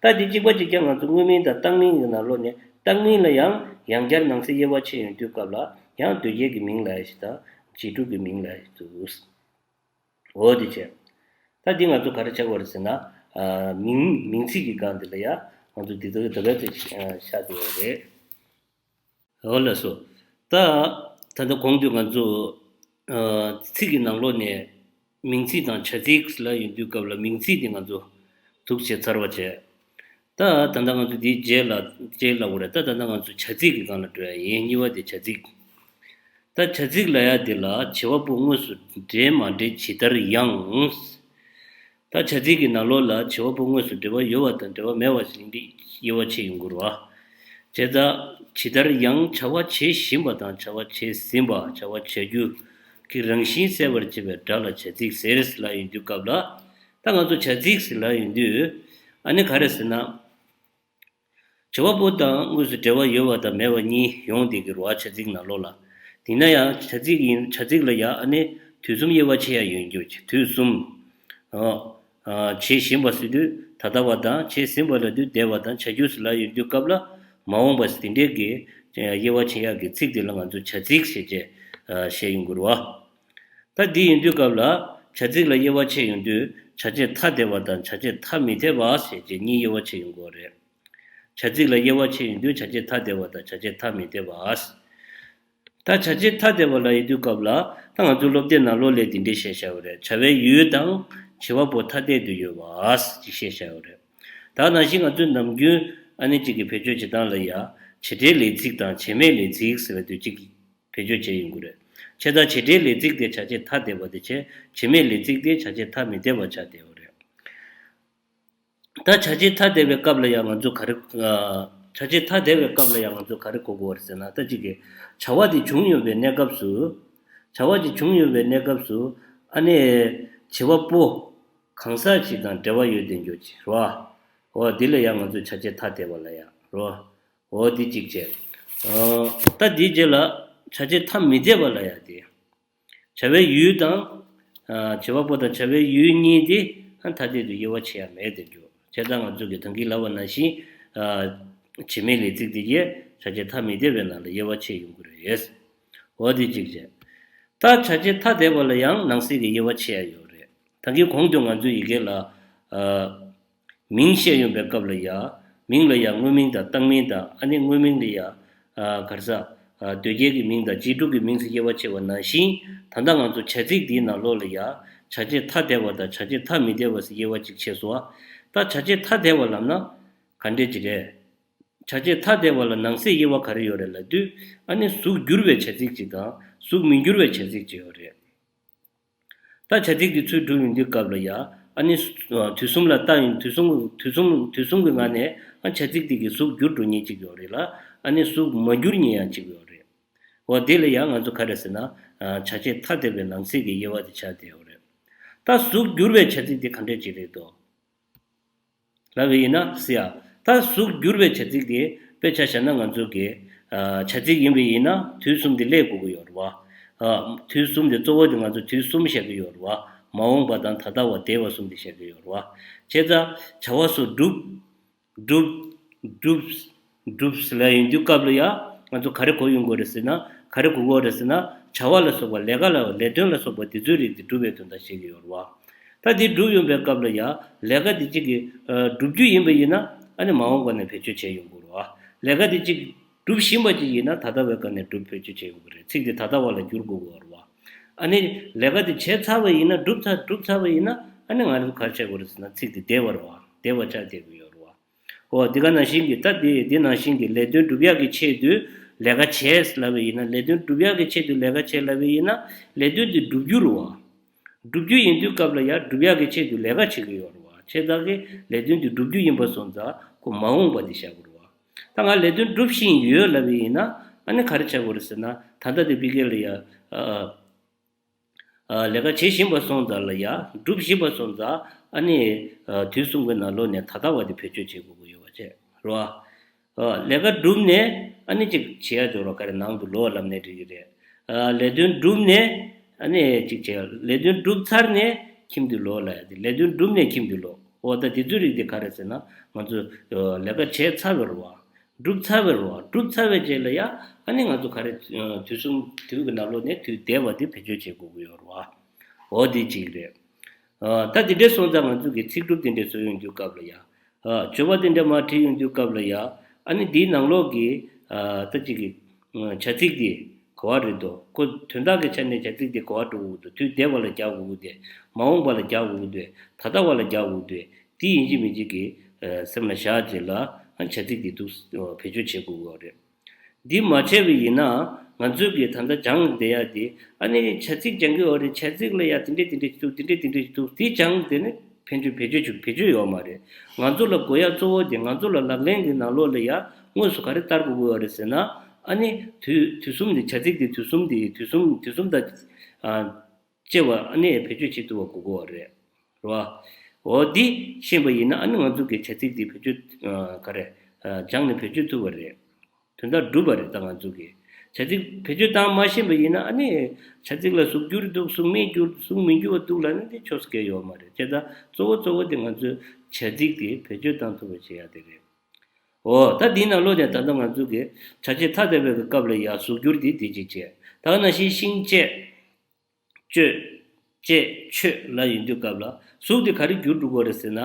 ད་འདི་གཅིག་པ་གཅིག་རྐྱང་ང་ཚོ་དངོས་མིང་དང་བཏགས་མིང་གི་ནང་ལོགས་ནས་བཏགས་མིང་ལ་ཡང་ཡང་བསྐྱར་ནང་གསེས་དབྱེ་བ་ཕྱེ་ཡོང་དུས་སྐབས་ལ་ཡང་དོལ་རྒྱལ་གྱི་མིང་ལབ་ཡ་ཞིག་དང་རྗེས་འགྲོ་གི་མིང་ལབ་ཡ་ཞིག་འདུག་འོ་དེ་བྱས། ད་འདི་ང་ཚོ་ག་རེ་བྱ་དགོས་རེད་ཟེར་ན། ཨ་མིང་མིང་ཚིག་གི་སྒང་འདི་ལ་ཡ་ང་ཚོ་འདི་ལྟར་འདི་ལྟར་དུ་ཤར་བསྡད་ཡོད་རེད། འོ་ལགས་སོ། ད་ད་ལྟ་གོང་དུ་ང་ཚོ་ཨ་ཚིག་གི་ནང་ལོགས་ནས་མིང་ཚིག་དང་བྱ་ཚིག་ལབ་ཡོང་དུས་སྐབས་ལ་མིང་ཚིག་དེ་ང་ཚོ་འདུག་བྱས་ཚར་བ་བྱས། ད་ད་ལྟ་ང་ཚོ་འདིའི་རྗེས་ལ་རྗེས་ལ་འོ་རེད། ད་ད་ལྟ་ང་ཚོ་བྱ་ཚིག་གི་སྒང་ལ་འགྲོ་ཡ་ཡིན། གཉིས་པ་དེ་བྱ་ཚིག་ད་བྱ་ཚིག་ལབ་ཡ་དེ་ལ་བྱེད་པ་པོ་དངོས་སུ་འབྲེལ་མ་འབྲེལ་ཇི་ལྟར་ཡང་། ད་བྱ་ཚིག་གི་ནང་ལོགས་ལ་བྱེད་པ་པོ་དངོས་སུ་འབྲེལ་བ་ཡོད་པ་དང་འབྲེལ་བ་མེད་པ་ཞིག་འདི་དབྱེ་བ་ཕྱེ་ཡོང་གི་རེད་བ། བྱས་ཙང་ཇི་ལྟར་ཡང་བྱ་བ་བྱེད་བཞིན་པ་དང་བྱ་བ་བྱས་ཟིན་པ། བྱ་བ་བྱ་རྒྱུ་གི་རང་བཞིན་གསལ་བར་བྱེད་པའི་སྒྲ་ལ་བྱ་ཚིག་ཟེར་ལབ་ཡོང་དུས་སྐབས་ལ། ད་ང་ཚོ་བྱ་ཚིག་ཟེར་ལབ་ཡོང་དུས་ཨ་ནི་ག་རེ་ཟེར་ན། བྱེད་པ་པོ་དང་དངོས་སུ་འབྲེལ་བ་ཡོད་པ་དང་མེད་པ་གཉིས་ཡོང་བསྡད་ཀྱི་རེད་བ། བྱ་ཚིག་ནང་ལོགས་ལ། དེས་ན་ཡང་བྱ་ཚིག་ཡིན། བྱ་ཚིག་ལ་ཡང་ཨ་ནི་དུས་གསུམ་དབྱེ་བ་ཕྱེ་ཡ་ཡོང་རྒྱུ། དུས་གསུམ། ཨོ། ཨ་བྱེད་བཞིན་པ་ཟེར་དུས་ད་ལྟ་བ་དང་། བྱས་ཟིན་པ་ལབ་དུས་འདས་པ་དང་བྱ་རྒྱུ་ཟེར་ལབ་ཡོང་དུས་སྐབས་ལ་མ་འོངས་པ་ཟེར་དེ་འདྲས་ཀྱི་དབྱེ་བ་ཕྱེ་ཡག་གི་ཚིག་དེ་ལ་ང་ཚོ་བྱ་ཚིག་ཟེར་བྱས་ཨ་བཤད་ཡོང་གི་རེད་བ། ད་འདི་ཡིན་དུས་སྐབས་ལ་བྱ་ཚིག་ལ་དབྱེ་བ་ཕྱེ་ཡོང་དུས་བྱ་བྱེད་ཐ་དད་པ་དང་བྱ་བྱེད་ཐ་མི་དད་པ་ཟེར་བྱས་གཉིས་དབྱེ་བ་ཕྱེ་ཡོང་གི་རེད། བྱ་ཚིག་ལ་དབྱེ་བ་ཕྱེ་ཡོང་དུས་བྱ་བྱེད་ཐ་དད་པ་དང་བྱ་བྱེད་ཐ་མི་དད་པ། ད་བྱ་བྱེད་ཐ་དད་པ་ལབ་ཡོང་དུས་སྐབས་ལ་ད་ང་ཚོ་སློབ་དེབ་ནང་ལོགས་ལ་འདི་འདྲས་བཤད་བཞག་ཡོད་རེད། བྱ་བའི་ཡུལ་དང་བྱེད་པ་པོ་ཐ་དད་དུ་ཡོད་པ་ཅེས་བཤད་བཞག་ཡོད་རེད། ད་ནང་བཞིན་ང་ཚོའི་ནམ་རྒྱུན་ཨ་ནི་གཅིག་གི་བེད་སྤྱོད་བྱེད་སྟངས་ལ་ཡ་བྱེད་འབྲེལ་ལས་ཚིག་དང་བྱེད་མེད་ལས་ཚིག་ཟེར་བ་དུས་གཅིག་བེད་སྤྱོད་བྱས་ཡོང་གི་རེད། བྱས་ཙང་བྱེད་འབྲེལ་ལས་ཚིག་དེ་བྱ་བྱེད་ཐ་དད་པ་དེ་བྱས། བྱེད་མེད་ལས་ཚིག་དེ་བྱ་བྱེད་ཐ་མི་དད་པ་ཆགས་བསྡད་ཡོད་རེད། ད་བྱ་བྱེད་ཐ་དད་པའི་སྐབས་ལ་ཡང་ང་ཚོ་ག་རེ། ཨ་བྱ་བྱེད་ཐ་དད་པའི་སྐབས་ལ་ཡང་ང་ཚོ་ག་རེ་གོ་དགོས་པ་རེད་ཟེར་ན། ད་གཅིག་གི་བྱ་བ་དེ་བྱུང་ཡོད་པའི་གནས་སྐབས་སུ། བྱ་བ་དེ་བྱུང་ཡོད་པའི་གནས་སྐབས་སུ་ཨ་ནི་བྱེད་པ་པོ་གང་ཟག་ཅིག་དང་འབྲེལ་བ་ཡོད་བསྡད་རྒྱུ་ཅིག་རེད་བ། འོ་འདི་ལ་ཡང་ང་ཚོས་བྱ་བྱེད་ཐ་དད་པ་ལ་ཡང་རོ། འོ་འདི་གཅིག་བྱས། ཨ་ད་འདིའི་རྗེས་ལ་བྱ་བྱེད་ཐ་མི་དད་པ་ལ་ཡང་དེ། བྱ་བའི་ཡུལ་དང་། ཨ་བྱེད་པ་པོ་དང་བྱ་བའི་ཡུལ་གཉིས་དེ་ཨ་ཐ་དད་དུ་དབྱེ་བ་ཕྱེ་ཡ་མེད་དེ་འདུག་བྱས་ཙང་ང་ཚོ་གིས་ད་གིན་ལབ་པ་ནང་བཞིན། ཨ་བྱེད་མེད་ལས་ཚིག་དེ་གས་བྱ་བྱེད་ཐ་མི་དད་པའི་ནང་ལ་དབྱེ་བ་ཕྱེ་ཡོང་གི་རེད། འོ་དེ་གཅིག་བྱས། ད་བྱ་བྱེད་ཐ་དད་པ་ལ་ཡང་ནང་གསེས་ཀྱི་དབྱེ་བ་ཕྱེ་ཡ་ཡོད་རེད། ད་གིན་གོང་དུ་ང་ཚོས་ཡི་གེ་ལ། ཨ། མིང་བཤད་ཡོང་པའི་སྐབས་ལ་ཡ། མིང་ལ་ཡ་དངོས་མིང་དང་བཏགས་མིང་དང་ཨ་ནི་དངོས་མིང་ལ་ཡ། ཨ་ག་རེ་ཟ། ཨ་དོལ་རྒྱལ་གྱི་མིང་དང་རྗེས་འཇུག་གི་མིང་ཟེར་དབྱེ་བ་ཕྱེ་བ་ནང་བཞིན། ད་ལྟ་ང་ཚོ་བྱ་ཚིག་འདིའི་ནང་ལོགས་ལ་ཡ། བྱ་བྱེད་ཐ་དད་པ་དང་བྱ་བྱེད་ཐ་མི་དད་པ་ཟེར་དབྱེ་བ་གཅིག་ཕྱེ་སོང་བ། ད་བྱ་བྱེད་ཐ་དད་པ་ལབ་ན། ག་འདྲས་ཅིག་རེད། བྱ་བྱེད་ཐ་དད་པ་ལ་ནང་གསེས་དབྱེ་བ་ག་རེ་ཡོད་རེད་ལབ་དུས། ཨ་ནི་གཟུགས་འགྱུར་བའི་བྱ་ཚིག་ཅིག་དང་གཟུགས་མི་འགྱུར་བའི་བྱ་ཚིག་ཅིག་ཡོད་རེད། ད་བྱ་ཚིག་འདི་ཚུར་སྒྲུབ་ཡོང་དུས་སྐབས་ལ་ཡ། ཨ་ནི་དུས་གསུམ་ལ་བཏགས་ཡོང་དུས་གསུམ་དུས་གསུམ་དུས་གསུམ་གྱི་ངང་ནས་ཨ་བྱ་ཚིག་འདི་གི་གཟུགས་འགྱུར་འགྲོ་མཁན་ཅིག་ཡོད་རེད་ལ། ཨ་ནི་གཟུགས་མ་འགྱུར་མཁན་ཡང་ཅིག་ཡོད་རེད། འོ་དེ་ལ་ཡང་ང་ཚོ་ག་རེ་ཟེར་ན། བྱ་བྱེད་ཐ་དད་པའི་ནང་གསེས་ཀྱི་དབྱེ་བ་དེ་ཆགས་བསྡད་ཡོད་རེད། ད་གཟུགས་འགྱུར་བའི་བྱ་ཚིག་དེ་ག་འདྲས་ཅིག་རེད་དོ། ལབ་པ་ཡིན་ན་ཟེར་ཡ། ད་གཟུགས་འགྱུར་བའི་བྱ་ཚིག་དེ་དཔེ་ཆ་བཞག་ན་ང་ཚོ་གི་ཨ་བྱ་ཚིག་ཡིན་པ་ཡིན་ན་དུས་གསུམ་དེ་སླེབས་དགོས་ཀྱི་ཡོད་རེད་བ། ཨ་དུས་གསུམ་དེ་གཙོ་བོ་དེ་ང་ཚོ་དུས་གསུམ་བཤད་ཀྱི་ཡོད་རེད་བ། མ་འོངས་པ་དང་ད་ལྟ་བ་འདས་པ་གསུམ་དེ་བཤད་ཀྱི་ཡོད་རེད་བ། བྱས་ཙང་བྱ་བ་སོགས་སྒྲུབ། སྒྲུབ། སྒྲུབ། སྒྲུབ་ཟེར་ལབ་ཡོང་དུས་སྐབས་ལ་ཡ། ང་ཚོ་ག་རེ་གོ་ཡོང་དགོས་རེད་ཟེར་ན། ག་རེ་གོ་དགོས་རེད་ཟེར་ན། བྱ་བ་ལ་སོགས་པ་ལས་ཀ་ལ་ལས་དོན་ལ་སོགས་པ་དེ་ཚོའི་རིགས་དེ་སྒྲུབ་པའི་དོན་དག་བཤད་ཀྱི་ཡོད་རེད་བ། ད་དེ་སྒྲུབ་ཡོང་པའི་སྐབས་ལ་ཡ། ལས་ཀ་དེ་གཅིག་གི་ཨ་སྒྲུབ་རྒྱུ་ཡིན་པ་ཡིན་ན། ཨ་ནི་མ་འོངས་པ་ནས་བེད་སྤྱོད་བྱས་ཡོང་དགོས་རེད་བ། ལས་ཀ་དེ་གཅིག་སྒྲུབ་བཞིན་པ་ཅིག་ཡིན་ན་ད་ལྟ་བའི་སྐབས་ནས་སྒྲུབ་བེད་སྤྱོད་བྱས་ཡོང་གི་རེད། ཚིག་དེ་ད་ལྟ་བ་ལ་བསྒྱུར་དགོས་ཀྱི་ཡོད་རེད་བ། ཨ་ནི་ལས་ཀ་དེ་བྱས་ཚར་བ་ཡིན་ན། སྒྲུབ་ཚར་སྒྲུབ་ཚར་བ་ཡིན་ན། ཨ་ནི་ང་ཚོ་ག་རེ་བྱེད་དགོས་རེད་ཟེར་ན། ཚིག་དེ་འདས་པ་རེད་བ། འདས་པ་ཆགས་བསྡད་ཀྱི་ཡོད་རེད་བ། འོ་དེ་ག་ནང་བཞིན་གྱི། ད་དེ་དེ་ནང་བཞིན་གྱི་ལས་དོན་སྒྲུབ་ཡག་གི་ཆེད་དུ་ལས་ཀ་བྱས་ལབ་པ་ཡིན་ན། ལས་དོན་སྒྲུབ་ཡག་གི་ཆེད་དུ་ལས་ཀ་བྱས་ལབ་པ་ཡིན་ན། ལས་དོན་དེ་སྒྲུབ་རྒྱུ་རེད་བ། སྒྲུབ་རྒྱུ་ཡིན་དུས་སྐབས་ལ་ཡ། སྒྲུབ་ཡག་གི་ཆེད་དུ་ལས་ཀ་བྱེད་ཀྱི་ཡོད་རེད་བ། བྱས་ཙང་གི་ལས་དོན་དེ་སྒྲུབ་རྒྱུ་ཡིན་པ་སོང་ཙང་ཁོ་མ་འོངས་པ་དེ་བཞག་དགོས་རེད་བ། ད་ང་ལས་དོན་སྒྲུབ་བཞིན་ཡོད་ལབ་པ་ཡིན་ན། ཨ་ནི་ག་རེ་བྱེད་དགོས་རེད་ཟེར་ན། ད་ལྟ་དེ་ཕ་གི་ལ་ཡ། ཨ། ཨ། ལས་ཀ་བྱེད་བཞིན་པ་སོང་ཙང་ལ་ཡ། སྒྲུབ་བཞིན་པ་སོང་ཙང་། ཨ་ནི། ཨ། དུས་གསུམ་གྱི་ནང་ལོགས་ནས་ད་ལྟ་བ་དེ་བེད་སྤྱོད་བྱེད་དགོས་ཀྱི་ཡོད་པ་བྱས་རེད་བ། ཨ། ལས་ཀ་བསྒྲུབས་ནས་ཨ་ནི་ཅིག་བྱེད་ཡ་འཇོག་རོགས། ག་རེ་ནང་དུ་ལོག་ལབ་ནས་འགྲིག་གི་རེད། ཨ། ལས་དོན་བསྒྲུབས་ནས་ཨ་ནི་ཅིག་བྱེད་ཡ། ལས་དོན་བསྒྲུབས་ཚར་ནས་ཁྱིམ་དུ་ལོག་ལབ་ཡ་དེ། ལས་དོན་བསྒྲུབས་ནས་ཁྱིམ་དུ་ལོག་འོ་ད་དེ་ཚོའི་རིགས་དེ་ག་རེ་ཟེར་ན། ང་ཚོ་ལས་ཀ་བྱས་ཚར་བ་རེད་བ། བསྒྲུབས་ཚར་བ་རེད་བ། བསྒྲུབས་ཚར་བའི་རྗེས་ལ་ཡ། ཨ་ནི་ང་ཚོ་ག་རེ། ཨ། དུས་གསུམ་དུས་ཀྱི་ནང་ལོགས་ནས་དུས་འདས་པ་དེ་བེད་སྤྱོད་བྱེད་དགོས་ཀྱི་ཡོད་རེད་བ། འོ་དེ་གཅིག་རེད། ཨ། ད་དེ་འདྲས་སོང་ཙང་ང་ཚོ་གི་ཚིག་གྲུབ་དེ་འདྲས་བཟོ་ཡོང་དུས་སྐབས་ལ་ཡ། ཨ། བརྗོད་པ་དེ་འདྲས་མར་བྲིས་ཡོང་དུས་སྐབས་ལ་ཡ། ཨ་ནི་དེའི་ནང་ལོགས་ཀྱི། ཨ། ད་ཅིག་གི། ཨ། བྱ་ཚིག་དེ་ག་པར་རེད་དོ། ཁོ་དོན་དག་གི་ཆ་ནས་བྱ་ཚིག་དེ་ག་པར་འགྲོ་དགོས་འདུག་དུས་འདས་པ་ལ་རྒྱག་དགོས་ཀྱི་འདུག་མ་འོངས་པ་ལ་རྒྱག་དགོས་ཀྱི་འདུག་ད་ལྟ་བ་ལ་རྒྱག་དགོས་ཀྱི་འདུག་དེ་ཡིན་གཅིག་མིན་གཅིག་གི། ཨ། སེམས་ལ་བཞག་རྗེས་ལ། ཨ། བྱ་ཚིག་དེ་འདུག་བེད་སྤྱོད་བྱེད་དགོས་ཀྱི་ཡོད་རེད། འདི་མ་བྱས་པ་ཡིན་ན། ང་ཚོས་ཀྱི་ད་ལྟ་སྦྱངས་བསྡད་ཡ་དེ། ཨ་ནི་བྱ་ཚིག་སྦྱང་གི་ཡོད་རེད། བྱ་ཚིག་ལ་ཡ་དེ་འདྲས་དེ་འདྲས་ཅིག་འདུག་དེ་འདྲས་དེ་འདྲས་ཅིག་འདུག་དེ་སྦྱངས་བསྡད་ནས་ཕན་ཆོད་བེད་སྤྱོད་ཅིག་བེད་སྤྱོད་ཡོད་མ་རེད། ང་ཚོ་ལ་དགོས་ཡ་གཙོ་བོ་དེ། ང་ཚོ་ལ་ལག་ལེན་གྱི་ནང་ལོགས་ལ་ཡ་དངོས་སུ་ག་རེ་བསྟར་དགོས་ཀྱི་ཡོད་རེད་ཟེར་ན། ཨ་ནི་དུས་དུས་གསུམ་དེ། བྱ་ཚིག་དེ་དུས་གསུམ་དེ། དུས་གསུམ་དུས་གསུམ་དང་། ཨ། བཅས་པ་ཨ་ནི་བེད་སྤྱོད་བྱེད་ཐུབ་པ་དགོས་ཀྱི་ཡོད་རེད། རེད་བ། འོ་འདི་ཤེས་པ་ཡིན་ན། ཨ་ནི་ང་ཚོ་གི་བྱ་ཚིག་འདི་བེད་སྤྱོད། ཨ། ག་རེ། ཨ། སྦྱངས་ནས་བེད་སྤྱོད་ཐུབ་པ་རེད། དོན་དག་འགྲུབ་པ་རེད། ད་ང་ཚོ་གི་བྱ་ཚིག་བེད་སྤྱོད་བཏང་མ་ཤེས་པ་ཡིན་ན། ཨ་ནི་བྱ་ཚིག་ལ་གཟུགས་འགྱུར་འདུག་གཟུགས་མི་འགྱུར། གཟུགས་མི་འགྱུར་བ་འདུག་ལབ་ན་འདི་ཆོག་ས་གང་ཡོད་མ་རེད། བྱས་ཙང་གཙོ་བོ་གཙོ་བོ་དེ་ང་ཚོས་བྱ་ཚིག་དེ་བེད་སྤྱོད་བཏང་ཐུབ་པ་བྱེད་ཡ་དེ་རེད། འོ་ད་འདིའི་ནང་ལོགས་ནས་ད་ལྟ་ང་ཚོ་གི་བྱ་བྱེད་ཐ་དད་པའི་གི་སྐབས་ལ་ཡ་གཟུགས་འགྱུར་དེ་དེ་གཅིག་བྱས། ད་ག་ནང་བཞིན་ཤིང་བཅད། གཅོད། བཅད། ཆོད་ལབ་ཡོང་དུས་སྐབས་ལ་གཟུགས་དེ་ག་རེ་འགྱུར་འགྲོ་གི་རེད་ཟེར་ན།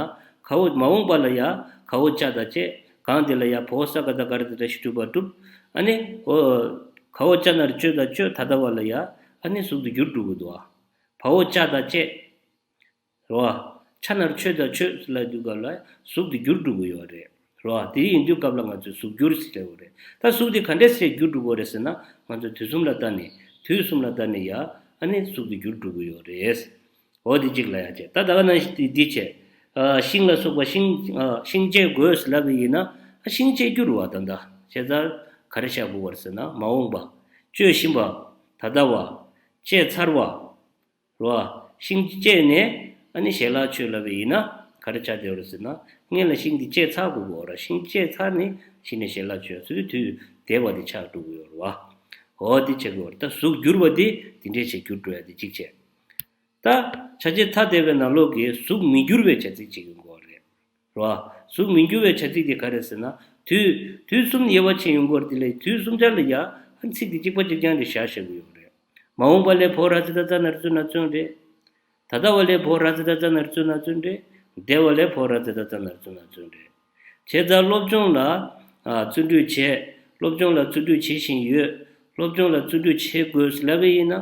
ག་འོ། མ་འོངས་པ་ལ་ཡ་ག་འོ་ཅ་དང་བཅད། གང་དེ་ལ་ཡ་བ་འོ་ས་ག་བཏགས་སྒ་ར་བཏགས་སྒྲ་ཞབས་ཀྱུ་བ་སྒྲུབ། ཨ་ནི་འོ། ག་འོ་ཅ་ན་རོ་གཅོད་དང་གཅོད། ད་ལྟ་བ་ལ་ཡ་ཨ་ནི་གཟུགས་དེ་འགྱུར་འགྲོ་གི་འདུག་ཨ། བ་འོ་ཅ་དང་བཅད། རེད་བ། ཅ་ན་རོ་ཆོད་དང་ཆོད་ལབ་དུས་སྐབས་ལ་གཟུགས་དེ་འགྱུར་འགྲོ་གི་ཡོད་རེད། རེད་བ། དེ་ཡིན་དུས་སྐབས་ལ་ང་ཚོས་གཟུགས་འགྱུར་ཟེར་ལབ་ཡོད་རེད། ད་གཟུགས་དེ་ག་འདྲས་སེ་འགྱུར་འགྲོ་གི་རེད་ཟེར་ན། ང་ཚོས་དུས་གསུམ་ལ་བལྟས་ནས། དུས་གསུམ་ལ་བལྟས་ནས་ཡ། ཨ་ནི་གཟུགས་དེ་འགྱུར་འགྲོ་གི་ཡོད་རེད། འོ་དེ་གཅིག་ལབ་ཡ་བྱས། ད་ད་ག་ནང་བཞིན་དེ་འདི་བྱས། ཨ། ཤིང་ལ་སོགས་པ་ཤིང་། ཨ། ཤིང་བཅད་དགོས་ལབ་པ་ཡིན་ན། ཨ། ཤིང་བཅད་རྒྱུ་རེད་བ། ད་ད་བྱས་ཙང་ག་རེ་བཞག་དགོས་པ་རེད་ཟེར་ན། མ་འོངས་པ། གཅོད་བཞིན་པ། ད་ལྟ་བ། བཅད་ཚར་བ། རེད་བ། ཤིང་བཅད་ནས་ཨ་ནི་ཞལ་ལག་མཆོད་ལབ་པ་ཡིན་ན། ག་རེ་ཆགས་བསྡད་ཡོད་རེད་ཟེར་ན། སྔོན་ལ་ཤིང་དེ་བཅད་ཚར་དགོས་ཀྱི་ཡོད་རེད། ཤིང་བཅད་ཚར་ནས་གཞི་ནས་ཞལ་ལག་མཆོད་ཚུལ་དུས་འདས་པ་དེ་ཆགས་འགྲོ་གི་ཡོད་རེད་བ། འོ་དེ་བྱེད་དགོས་རེད། ད་གཟུགས་འགྱུར་བ་དེ་དེ་འདྲས་བྱས་འགྱུར་འགྲོ་ཡ་དེ་གཅིག་བྱས། ད་བྱ་བྱེད་ཐ་དད་པའི་ནང་ལོགས་ཀྱི་གཟུགས་མི་འགྱུར་བའི་བྱ་ཚིག་ཅིག་ཡོང་གི་ཡོད་རེད། རེད་བ། གཟུགས་མི་འགྱུར་བའི་བྱ་ཚིག་དེ་ག་རེ་ཟེར་ན། དུས་དུས་གསུམ་དབྱེ་བ་ཕྱེ་ཡོང་གི་ཡོད་རེད། དེ་ལས་དུས་གསུམ་ཆར་ལ་ཡ་ཨ་ཚིག་དེ་གཅིག་པ་གཅིག་རྐྱང་རེ་བཞག་བཞག་གི་ཡོད་རེད། མ་འོངས་པ་ལས་འཕོ་བ་ར་ཙི་ད་ཙ་ན་རུ་ཙུ་ན་ཙུན་རེད། ད་ལྟ་བ་ལས་འཕོ་བ་ར་ཙི་ད་ཙ་ན་རུ་ཙུ་ན་ཙུན་རེད། འདས་པ་ལས་འཕོ་བ་ར་ཙི་ད་ཙ་ན་རུ་ཙུ་ན་ཙུན་རེད། བྱས་ཙང་སློབ་སྦྱོང་ལ་ཨ་བརྩོན་འགྲུས་བྱས། སློབ་སྦྱོང་ལ་བརྩོན་འགྲུས་བྱེད་བཞིན་ཡོད། སློབ་སྦྱོང་ལ་བརྩོན་འགྲུས་བྱེད་དགོས་ལབ་པ་ཡིན་ན།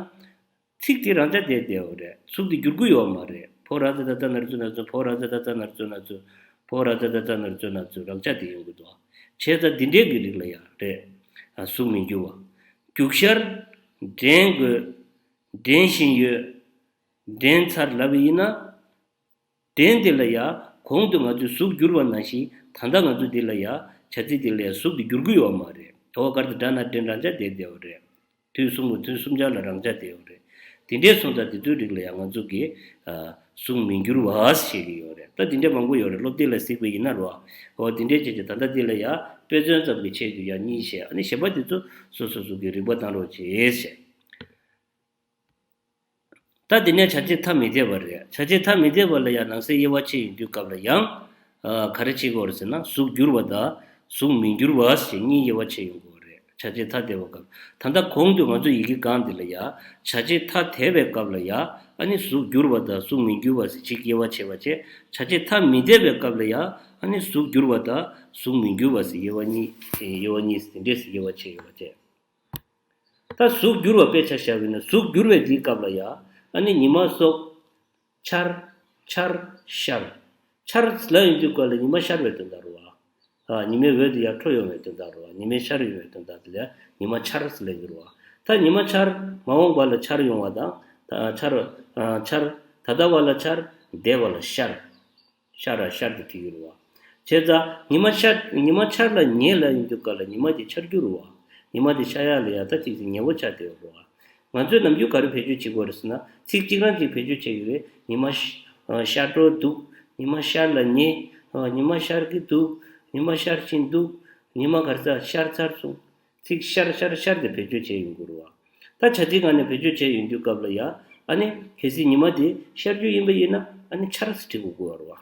ཚིག་དེ་རང་ཆ་དེ་བསྡད་ཡོད་རེད། གཟུགས་དེ་འགྱུར་གྱི་ཡོད་མ་རེད། འཕོ་བ་ར་ཙི་ད་ཙ་ན་རུ་ཙུ་ན་ཙུན། འཕོ་བ་ར་ཙི་ད་ཙ་ན་རུ་ཙུ་ན་ཙུན། འཕོ་བ་ར་ཙི་ད་ཙ་ན་རུ་ཙུ་ན་ཙུན་རང་ཆ་དེ་ཡོང་གི་འདུག། བྱས་ཙང་འདི་འདྲའི་གི་རིགས་ལ་ཡང་རེད། ཨ་གཟུགས་མི་འགྱུར་བ། རྒྱུག་ཤར། འདྲེན་དགོས། འདྲེན་བཞིན་ཡོད། འདྲེན་ཚར་ལབ་པ་ཡིན་ན། འདྲེན་འདི་ལ་ཡ་གོང་དུ་ང་ཚོས་གཟུགས་བསྒྱུར་བ་ནང་བཞིན། ད་ལྟ་ང་ཚོ་འདི་ལ་ཡ་བྱ་ཚིག་འདི་ལ་ཡ་གཟུགས་འདི་འགྱུར་གྱི་ཡོད་མ་རེད། དོ་གར་དུ་འདྲ་ན་འདྲེན་རང་ཆ་དེ་བསྡད་ཡོད་རེད། དུས་གསུམ་གྱི་དུས་གསུམ་ཆར་ལ་རང་ཆ་དེ་ཡོད་རེད། དེ་འདྲའི་སོང་ཙང་དེ་ཚོའི་རིགས་ལ་ཡང་ང་ཚོ་གིས་ཨ་གཟུགས་མི་འགྱུར་བ་ཞེས་ཀྱི་ཡོད་རེད། ད་དེ་འདྲ་མང་པོ་ཡོད་རེད། སློབ་དེབ་ལ་གཟིགས་པ་ཡིན་ན་རོ། འོ་དེ་འདྲའི་ཆེད་དུ་ད་ལྟ་དེ་ལ་ཡང་དཔེ་མཚོན་ཙམ་གྱི་ཆེད་དུ་ཡང་གཉིས་བཤད། ཨ་ནི་གཞན་པ་དེ་ཚོ་སོ་སོ་སོ་གི་རིག་པ་བཏང་རོགས་བྱེད་ཞེས། ད་དེ་ནས་བྱ་བྱེད་ཐ་མི་དད་པ་རེད། བྱ་བྱེད་ཐ་མི་དད་པ་ལ་ཡང་ནང་གསེས་དབྱེ་བ་ཕྱེ་ཡོང་དུས་སྐབས་ལ་ཡང་ཨ་ག་རེ་བྱེད་དགོས་རེད་ཟེར་ན། གཟུགས་བསྒྱུར་བ་དང་གཟུགས་མི་འགྱུར་བ་ཞེས་གཉིས་དབྱེ་བ་ཕྱེ་ཡོང་གི་ཡོད་རེད། བྱ་བྱེད་ཐ་དད་པའི་སྐབས། ད་ལྟ་གོང་དུ་ང་ཚོ་ཡི་གེ་གང་འདི་ལ་ཡ་བྱ་བྱེད་ཐ་དད་པའི་སྐབས་ལ་ཡ་ཨ་ནི་གཟུགས་བསྒྱུར་བ་དང་གཟུགས་མི་འགྱུར་བ་ཟེར་གཅིག་དབྱེ་བ་ཕྱེ་བ་བྱས། བྱ་བྱེད་ཐ་མི་དད་པའི་སྐབས་ལ་ཡ་ཨ་ནི་གཟུགས་བསྒྱུར་བ་དང་གཟུགས་མི་འགྱུར་བ་ཟེར་དབྱེ་བ་གཉིས། དབྱེ་བ་གཉིས་དེ་འདྲས་སུ་དབྱེ་བ་ཕྱེ་ཡོད་པ་བྱས། ད་གཟུགས་བསྒྱུར་བ་དཔེ་ཆ་བཞག་པ་ཡིན་ན། གཟུགས་བསྒྱུར་བའི་དེའི་སྐབས་ལ་ཡ་ཨ་ནི་ཉི་མ་སོགས། ཆར། ཆར། ཤར། ཆར་ལབ་ཡོང་དུས་སྐབས་ལ་ཉི་མ་ཤར་བའི་དོན་དག་རེད་བ། ཨ་ཉི་མའི་འོད་དེ་ཡར་འཕྲོ་ཡོང་བའི་དོན་དག་རེད་བ། ཉི་མའི་ཤར་ཡོང་བའི་དོན་དག་དེ་ལ་ཉི་མ་ཆར་ཟེར་ལབ་ཀྱི་རེད་བ། ད་ཉི་མ་ཆར་མ་འོངས་པ་ལ་ཆར་ཡོང་བ་དང་། ད་ཆར། ཨ་ཆར། ད་ལྟ་བ་ལ་ཆར། འདས་པ་ལ་ཤར། ཤར་ར་ཤར་དུ་བྲིས་ཡོད་རེད་བ། བྱས་ཙང་ཉི་མ་ཤར། ཉི་མ་ཆར་ལ་ཉེ་ལབ་ཡོང་དུས་སྐབས་ལ་ཉི་མ་དེ་ཆར་རྒྱུ་རེད་བ། ཉི་མ་དེ་ཤར་ཡག་ལ་ཡ་ད་ཅིག་ཅིག་ཉེ་བོ་ཆགས་བསྡད་ཡོད་རེད་བ། ང་ཚོས་ནམ་རྒྱུན་ག་རེ་བེད་སྤྱོད་བྱེད་དགོས་རེད་ཟེར་ན། ཚིག་གཅིག་རང་གཅིག་བེད་སྤྱོད་བྱེད་ཀྱི་རེད། ཉི་མ་ཤ- ཤར་འགྲོ་འདུག། ཉི་མ་ཤར་ལ་ཉེ། ཉི་མ་ཤར་གྱི་འདུག། ཉི་མ་ཤར་བཞིན་འདུག། ཉི་མ་ག་རེ་ཟ། ཤར་ཚར་སོང་། ཚིག་ཤར་ཤར་ཤར་དེ་བེད་སྤྱོད་བྱས་ཡོང་གི་རེད་བ། ད་བྱ་ཚིག་སྒང་ནས་བེད་སྤྱོད་བྱས་ཡོང་དུས་སྐབས་ལ་ཡ་ཨ་ནི་གལ་སྲིད་ཉི་མ་དེ་ཤར་རྒྱུ་ཡིན་པ་ཡིན་ན་ཨ་ནི་ཆར་ཟེར་བྲིས་དགོས་ཀྱི་ཡོད་རེད་བ།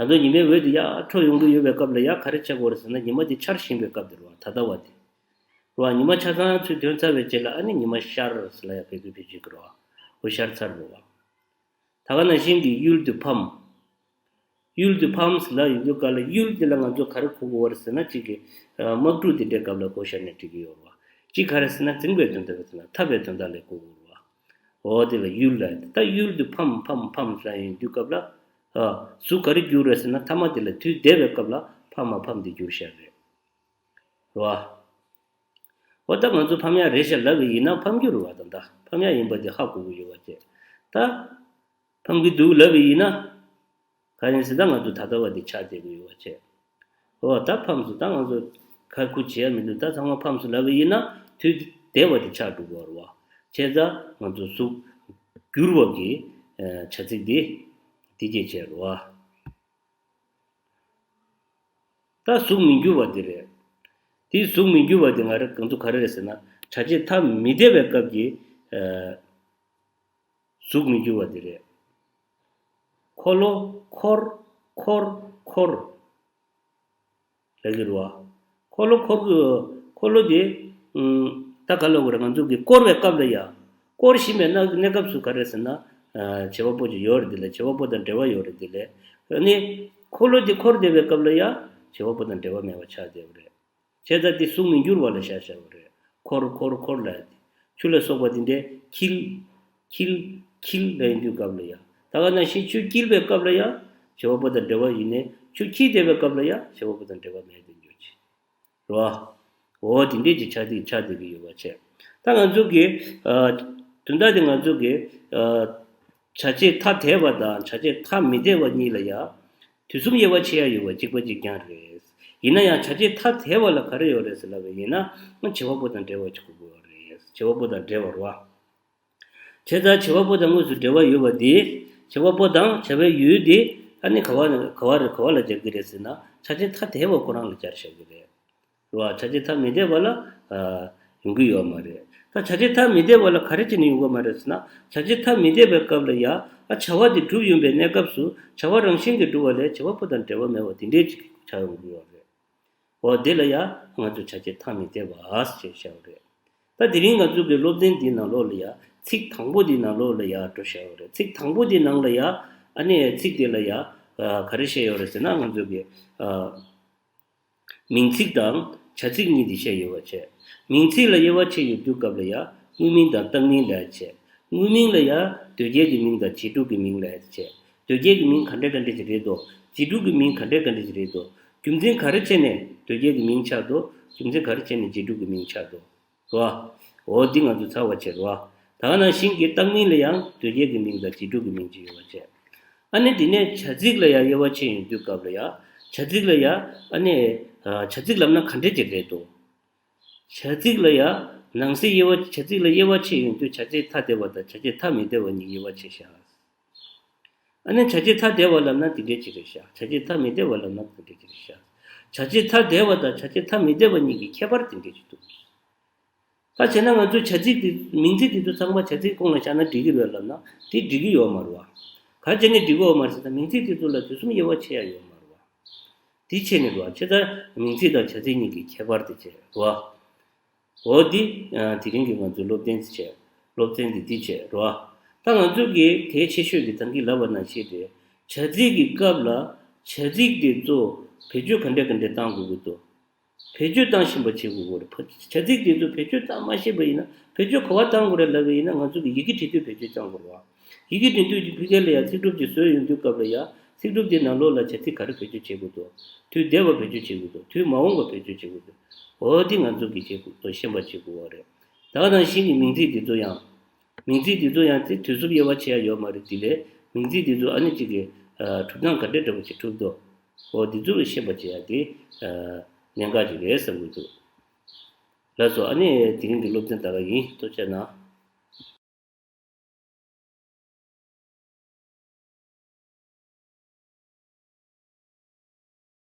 ད་དུང་ཉི་མའི་འོད་དེ་ཡར་འཕྲོ་ཡོང་གི་ཡོད་པའི་སྐབས་ལ་ཡ་ག་རེ་བྱེད་དགོས་རེད་ཟེར་ན། ཉི་མ་དེ་ཆར་བཞིན་པའི་སྐབས་དེ་རེད་བ། ད་ལྟ་བ་དེ་རེད་བ། ཉི་མ་ཆ་ཚང་ཚུར་ཐོན་ཚར་བའི་རྗེས་ལ་ཨ་ནི་ཉི་མ་ཤར་ཟེར་ལ་ཡ་བེད་སྤྱོད་བེད་སྤྱོད་ཀྱི་རེད་བ། འོ་ཤར་ཚར་རེད་བ། ད་ག་ནང་བཞིན་གྱི་ཡུལ་དུ་ཕམ། ཡུལ་དུ་ཕམ་ཟེར་ལབ་ཡོང་དུས་སྐབས་ལ་ཡུལ་དེ་ལ་ང་ཚོ་ག་རེ་གོ་དགོས་རེད་ཟེར་ན། གཅིག་གི་ཨ་དམག་འཁྲུག་དེ་འདྲའི་སྐབས་ལ་གོ་བཞག་ནས་འགྲིག་གི་ཡོད་རེད་བ། གཅིག་ག་རེ་ཟེར་ན་འཛིང་བའི་དོན་དག་རེད་ཟེར་ན། འཐབ་པའི་དོན་དག་ལ་གོ་དགོས་རེད་བ། འོ་དེ་ལ་ཡུལ་ལ། ད་ཡུལ་དུ་ཕམ་ཕམ་ཕམ་ཟེར་ཡོང་དུས་སྐབས་ལ་ཨ་གཟུགས་ག་རེ་འགྱུར་རེད་ཟེར་ན། མཐའ་མ་དེ་ལ་དུས་འདས་པའི་སྐབས་ལ་ཕ་མ་ཕམ་དེ་འགྱུར་བཞག་རེད། རེད་བ། འོ་ད་ང་ཚོ་ཕམ་ཡག་རེད་ཤག་ལབ་པ་ཡིན་ན་ཕམ་རྒྱུ་རེད་བ། ད་ད་ཕམ་ཡག་ཡིན་པ་དེ་ཧ་གོ་གི་ཡོད་པ་བྱས། ད་ཕམ་གྱི་འདུག་ལབ་པ་ཡིན་ན། ག་ཡིན་ཟེར་ན་ད་ང་ཚོ་ད་ལྟ་བ་དེ་ཆགས་བསྡད་ཀྱི་ཡོད་པ་བྱས། འོ་ད་ཕམ་སོང་། ད་ང་ཚོ་ཁ་ཁུ་བྱེད་ཡག་མི་འདུག། ད་ཚང་མ་ཕམ་སོང་ལབ་པ་ཡིན་ན་དུས་འདས་པ་དེ་ཆགས་འགྲོ་གི་ཡོད་རེད་བ། བྱས་ཙང་ང་ཚོ་གཟུགས་བསྒྱུར་བ་གི་ཨ་བྱ་ཚིག་དེ་འདི་སྐད་བྱས་རེད་བ། ད་གཟུགས་མི་འགྱུར་བ་འདི་རེད། དེའི་གཟུགས་མི་འགྱུར་བ་འདི་ང་རང་ང་ཚོ་ག་རེ་རེད་ཟེར་ན། བྱ་བྱེད་ཐ་མི་དད་པའི་སྐབས་ཀྱི་ཨ་གཟུགས་མི་འགྱུར་བ་འདི་རེད། འཁོར་ལོ། འཁོར། འཁོར། འཁོར་ལབ་ཀྱི་རེད་བ། འཁོར་ལོ། འཁོར་གྱི་འཁོར་ལོ་དེ་ཨུམ་ད་ག་ལབ་དགོས་རེད། ང་ཚོ་གི་བསྐོར་བའི་སྐབས་ལ་ཡ། བསྐོར་བཞིན་པའི་གནས་གནས་སྐབས་སུ་ག་རེ་ཟེར་ན། ཨ་བྱེད་པ་པོ་ཅིག་ཡོད་རེད། དེ་ལ་བྱེད་པ་པོ་དང་འབྲེལ་བ་ཡོད་རེད། དེ་ལ་ཨ་ནི་འཁོར་ལོ་དེ་འཁོར་བསྡད་པའི་སྐབས་ལ་ཡ་བྱེད་པ་པོ་དང་འབྲེལ་བ་མེད་པ་ཆགས་བསྡད་པ་རེད། བྱས་ཙང་དེ་གཟུགས་མི་འགྱུར་བ་ལ་བཞག་བཞག་པ་རེད། འཁོར། འཁོར། འཁོར་ལབ་ཡ་དེ། ཆུ་ལ་སོགས་པ་དེ་འདྲའི་འཁྱིལ། འཁྱིལ། འཁྱིལ་ལབ་ཡོང་དུས་སྐབས་ལ་ཡ། ད་ག་ནང་བཞིན་ཆུ་འཁྱིལ་བའི་སྐབས་ལ་ཡ་བྱེད་པ་པོ་དང་འབྲེལ་བ་ཡིན་ནའི། ཆུ་འཁྱིལ་བསྡད་པའི་སྐབས་ལ་ཡ་བྱེད་པ་པོ་དང་འབྲེལ་བ་མེད་དུ་འགྱུར་ཅིག། རེད་བ། འོ་དེ་འདྲས་ཀྱི་ཆ་དེ་ཆགས་བསྡད་ཀྱི་ཡོད་པ་བྱས། ད་ང་ཚོ་གི་ཨ་དོན་དག་དེ་ང་ཚོ་གི་ཨ་བྱ་བྱེད་ཐ་དད་པ་དང་བྱ་བྱེད་ཐ་མི་དད་པ་གཉིས་ལ་ཡ་དུས་གསུམ་དབྱེ་བ་ཕྱེ་ཡ་ཡོད་པ་གཅིག་པ་གཅིག་རྐྱང་རེད། ཡིན་ན་ཡང་བྱ་བྱེད་ཐ་དད་པ་ལ་ག་རེ་ཡོད་རེད་ཟེར་ལབ་པ་ཡིན་ན། བྱེད་པ་པོ་དང་འབྲེལ་བ་ཅིག་དགོས་ཀྱི་ཡོད་རེད། བྱེད་པ་པོ་དང་འབྲེལ་བ་རེད་བ། བྱས་ཙང་བྱེད་པ་པོ་དང་དངོས་སུ་འབྲེལ་བ་ཡོད་པ་དེ་ བྱ་བ་པོ་དང་བྱ་བའི་ཡུལ་དེ་ཨ་ནི་ག་བ་ག་བ་རེ་ག་བ་ལ་སྦྱར་གྱི་རེད་ཟེར་ན། བྱ་བྱེད་ཐ་དད་པ་ཁོ་རང་ལ་སྦྱར་བཞག་གི་རེད། རེད་བ། བྱ་བྱེད་ཐ་མི་དད་པ་ལ་ཨ་ཡོང་གི་ཡོད་མ་རེད། ད་བྱ་བྱེད་ཐ་མི་དད་པ་ལ་ག་རེ་བྱས་ནས་ཡོང་གི་མ་རེད་ཟེར་ན། བྱ་བྱེད་ཐ་མི་དད་པའི་སྐབས་ལ་ཡ་ཨ་བྱ་བ་དེ་གྲུབ་ཡོང་པའི་གནས་སྐབས་སུ་བྱ་བ་རང་བཞིན་གྱིས་གྲུབ་པ་ལས་བྱེད་པ་པོ་དང་འབྲེལ་བ་མེད་པ་དེ་འདྲའི་ཅིག་ཆགས་ཡོང་གི་ཡོད་རེད། འོ་དེ་ལ་ཡ་ང་ཚོ་བྱ་བྱེད་ཐ་མི་དད་པ་ཞེས་བྱ་བ་རེད། ད་དེ་རིང་ང་ཚོ་གི་སློབ་ཚན་འདིའི་ནང་ལོགས་ལ་ཡ་ཚིག་དང་པོ་འདིའི་ནང་ལོགས་ལ་ཡ་འགྲོ་བྱ་བ་རེད། ཚིག་དང་པོ་འདིའི་ནང་ལ་ཡ་ཨ་ནི་ཚིག་དེ་ལ་ཡ་ཨ་ག་རེ་བཤད་ཡོད་རེད་ཟེར་ན། ང་ཚོ་གི་ཨ་མིང་ཚིག་དང་བྱ་ཚིག་གཉིས་དེ་བཤད་ཡོད་པ་བྱས། མིང་ཚིག་ལ་དབྱེ་བ་ཕྱེ་ཡོང་དུས་སྐབས་ལ་ཡ་དངོས་མིང་དང་བཏགས་མིང་ལབ་ཡ་བྱས། དངོས་མིང་ལ་ཡ་དོལ་རྒྱལ་གྱི་མིང་དང་རྗེས་འགྲོ་གི་མིང་ལབ་ཡ་བྱས། དོལ་རྒྱལ་གྱི་མིང་ག་འདྲ་ག་འདྲ་ཅིག་རེད་དོ། རྗེས་འགྲོ་གི་མིང་ག་འདྲ་ག་འདྲ་ཅིག་རེད་དོ། རྒྱུ་མཚན་ག་རེ་བྱས་ནས་དོལ་རྒྱལ་གྱི་མིང་ཆགས་དོ། རྒྱུ་མཚན་ག་རེ་བྱས་ནས་རྗེས་འགྲོ་གི་མིང་ཆགས་དོ། རེད་བ། འོ་འདི་ང་ཚོ་ཚར་བ་བྱས་རེད་བ། ད་ག་ནང་བཞིན་གྱི་བཏགས་མིང་ལ་ཡང་དོལ་རྒྱལ་གྱི་མིང་དང་རྗེས་འགྲོ་གི་མིང་ཅིག་ཡོད་པ་བྱས། ཨ་ནི་དེ་ནས་བྱ་ཚིག་ལ་ཡང་དབྱེ་བ་ཕྱེ་ཡོང་དུས་སྐབས་ལ་ཡ། བྱ་ཚིག་ལ་ཡ་ཨ་ནི་ཨ་བྱ་ཚིག་ལབ་ན་ག་འདྲ་ཅིག་རེད་དོ། བྱ་ཚིག་ལ་ཡ་ནང་གསེས་དབྱེ་བ། བྱ་ཚིག་ལ་དབྱེ་བ་ཕྱེ་ཡོང་དུས་བྱ་བྱེད་ཐ་དད་པ་དང་བྱ་བྱེད་ཐ་མི་དད་པ་གཉིས་དབྱེ་བ་ཕྱེ་བཞག། ཨ་ནི་བྱ་བྱེད་ཐ་དད་པ་ལབ་ན་དེ་འདྲའི་ཅིག་རེད་ཤག་བྱ་བྱེད་ཐ་མི་དད་པ་ལབ་ན་དེ་འདྲའི་ཅིག་རེད་ཤག་བྱ་བྱེད་ཐ་དད་པ་དང་བྱ་བྱེད་ཐ་མི་དད་པ་གཉིས་ཀྱི་ཁྱད་པར་དེ་འདྲའི་ཅིག་འདུག་ད་བྱས་ན་ང་ཚོས་བྱ་ཚིག་དེ། མིང་ཚིག་དེ་ཚོ་ཚང་མ་བྱ་ཚིག་ཁོངས་ལ་བཞག་ན་འགྲིག་གི་རེད་ལབ་ན་དེ་འགྲིག་གི་ཡོད་མ་རེད་བ། ག་རེ་བྱས་ནས་འགྲིག་གི་ཡོད་མ་རེད་ཟེར་ན། མིང་ཚིག་དེ་ཚོ་ལ་དུས་གསུམ་དབྱེ་བ་ཕྱེ་ཡ་ཡོད་མ་རེད་བ། དེ་བྱས་ནས་རེད་བ། བྱས་ཙང་མིང་ཚིག་དང་བྱ་ཚིག་གཉིས་ཀྱི་ཁྱད་པར་དེ་བྱས་རེད་བ། འོ་འདི་ཨ་དེ་རིང་གི་ང་ཚོའི་སློབ་ཚན་དེ་བྱས། སློབ་ཚན་འདི་འདི་བྱས་རོ། ད་ང་ཚོ་གི་གལ་ཆེ་ཤོས་ཀྱི་ད་གིན་ལབ་པ་ནང་བཞིན་རེད། བྱ་ཚིག་གི་སྐབས་ལ་བྱ་ཚིག་དེ་ཚོ་བེད་སྤྱོད་ག་འདྲ་ག་འདྲ་བཏང་དགོས་ཀྱི་འདུག་བེད་སྤྱོད་བཏང་ཤེས་པ་བྱེད་དགོས་ཀྱི་རེད། བྱ་ཚིག་དེ་ཚོ་བེད་སྤྱོད་བཏང་མ་ཤེས་པ་ཡིན་ན། བེད་སྤྱོད་ག་པར་བཏང་དགོས་རེད་ལབ་པ་ཡིན་ན། ང་ཚོ་གི་ཡི་གེ་འབྲི་དུས་བེད་སྤྱོད་བཏང་དགོས་རེད་བ། ཡི་གེ་འབྲི་དུས་ཀྱི་ཕི་གེ་ལ་ཡ་ཚིག་གྲུབ་ཅིག་བཟོས་ཡོང་དུས་སྐབས་ལ་ཡ། ཚིག་གྲུབ་དེ་ནང་ལོགས་ལ་བྱ་ཚིག་ག་རེ་བེད་སྤྱོད་བྱེད་དགོས་འདུག་དུས་འདས་པ་བེད་སྤྱོད་བྱེད་དགོས་འདུག་དུས་མ་འོངས་པ་བེད་སྤྱོད་བྱེད་དགོས་འདུག་འོ་དེ་ང་ཚོ་གིས་བྱེད་དགོས། ཤེས་པ་བྱེད་དགོས་པ་རེད། ད་ག་ནང་བཞིན་གྱི་མིང་ཚིག་དེ་ཚོ་ཡང་། མིང་ཚིག་དེ་ཚོ་ཡང་དེ་དུས་གསུམ་དབྱེ་བ་ཕྱེ་ཡ་ཡོད་མ་རེད། དེ་ལས་མིང་ཚིག་དེ་ཚོ་ཨ་ནི་གཅིག་གི་ཨ་གྲུབ་སྟངས་ག་འདྲ་འདྲ་པོ་ཞིག་གྲུབ་འདུག་འོ་དེ་ཚོ་ལ་ཤེས་པ་བྱེད་ཡ་དེ་ཨ་གནད་འགག་ཅིག་རེད་བསམ་གྱི་འདུག་ལགས་སོ། ཨ་ནི་དེ་རིང་གི་སློབ་ཚན་ད་ག་ཡིན། ཐུགས་རྗེ་གནང་།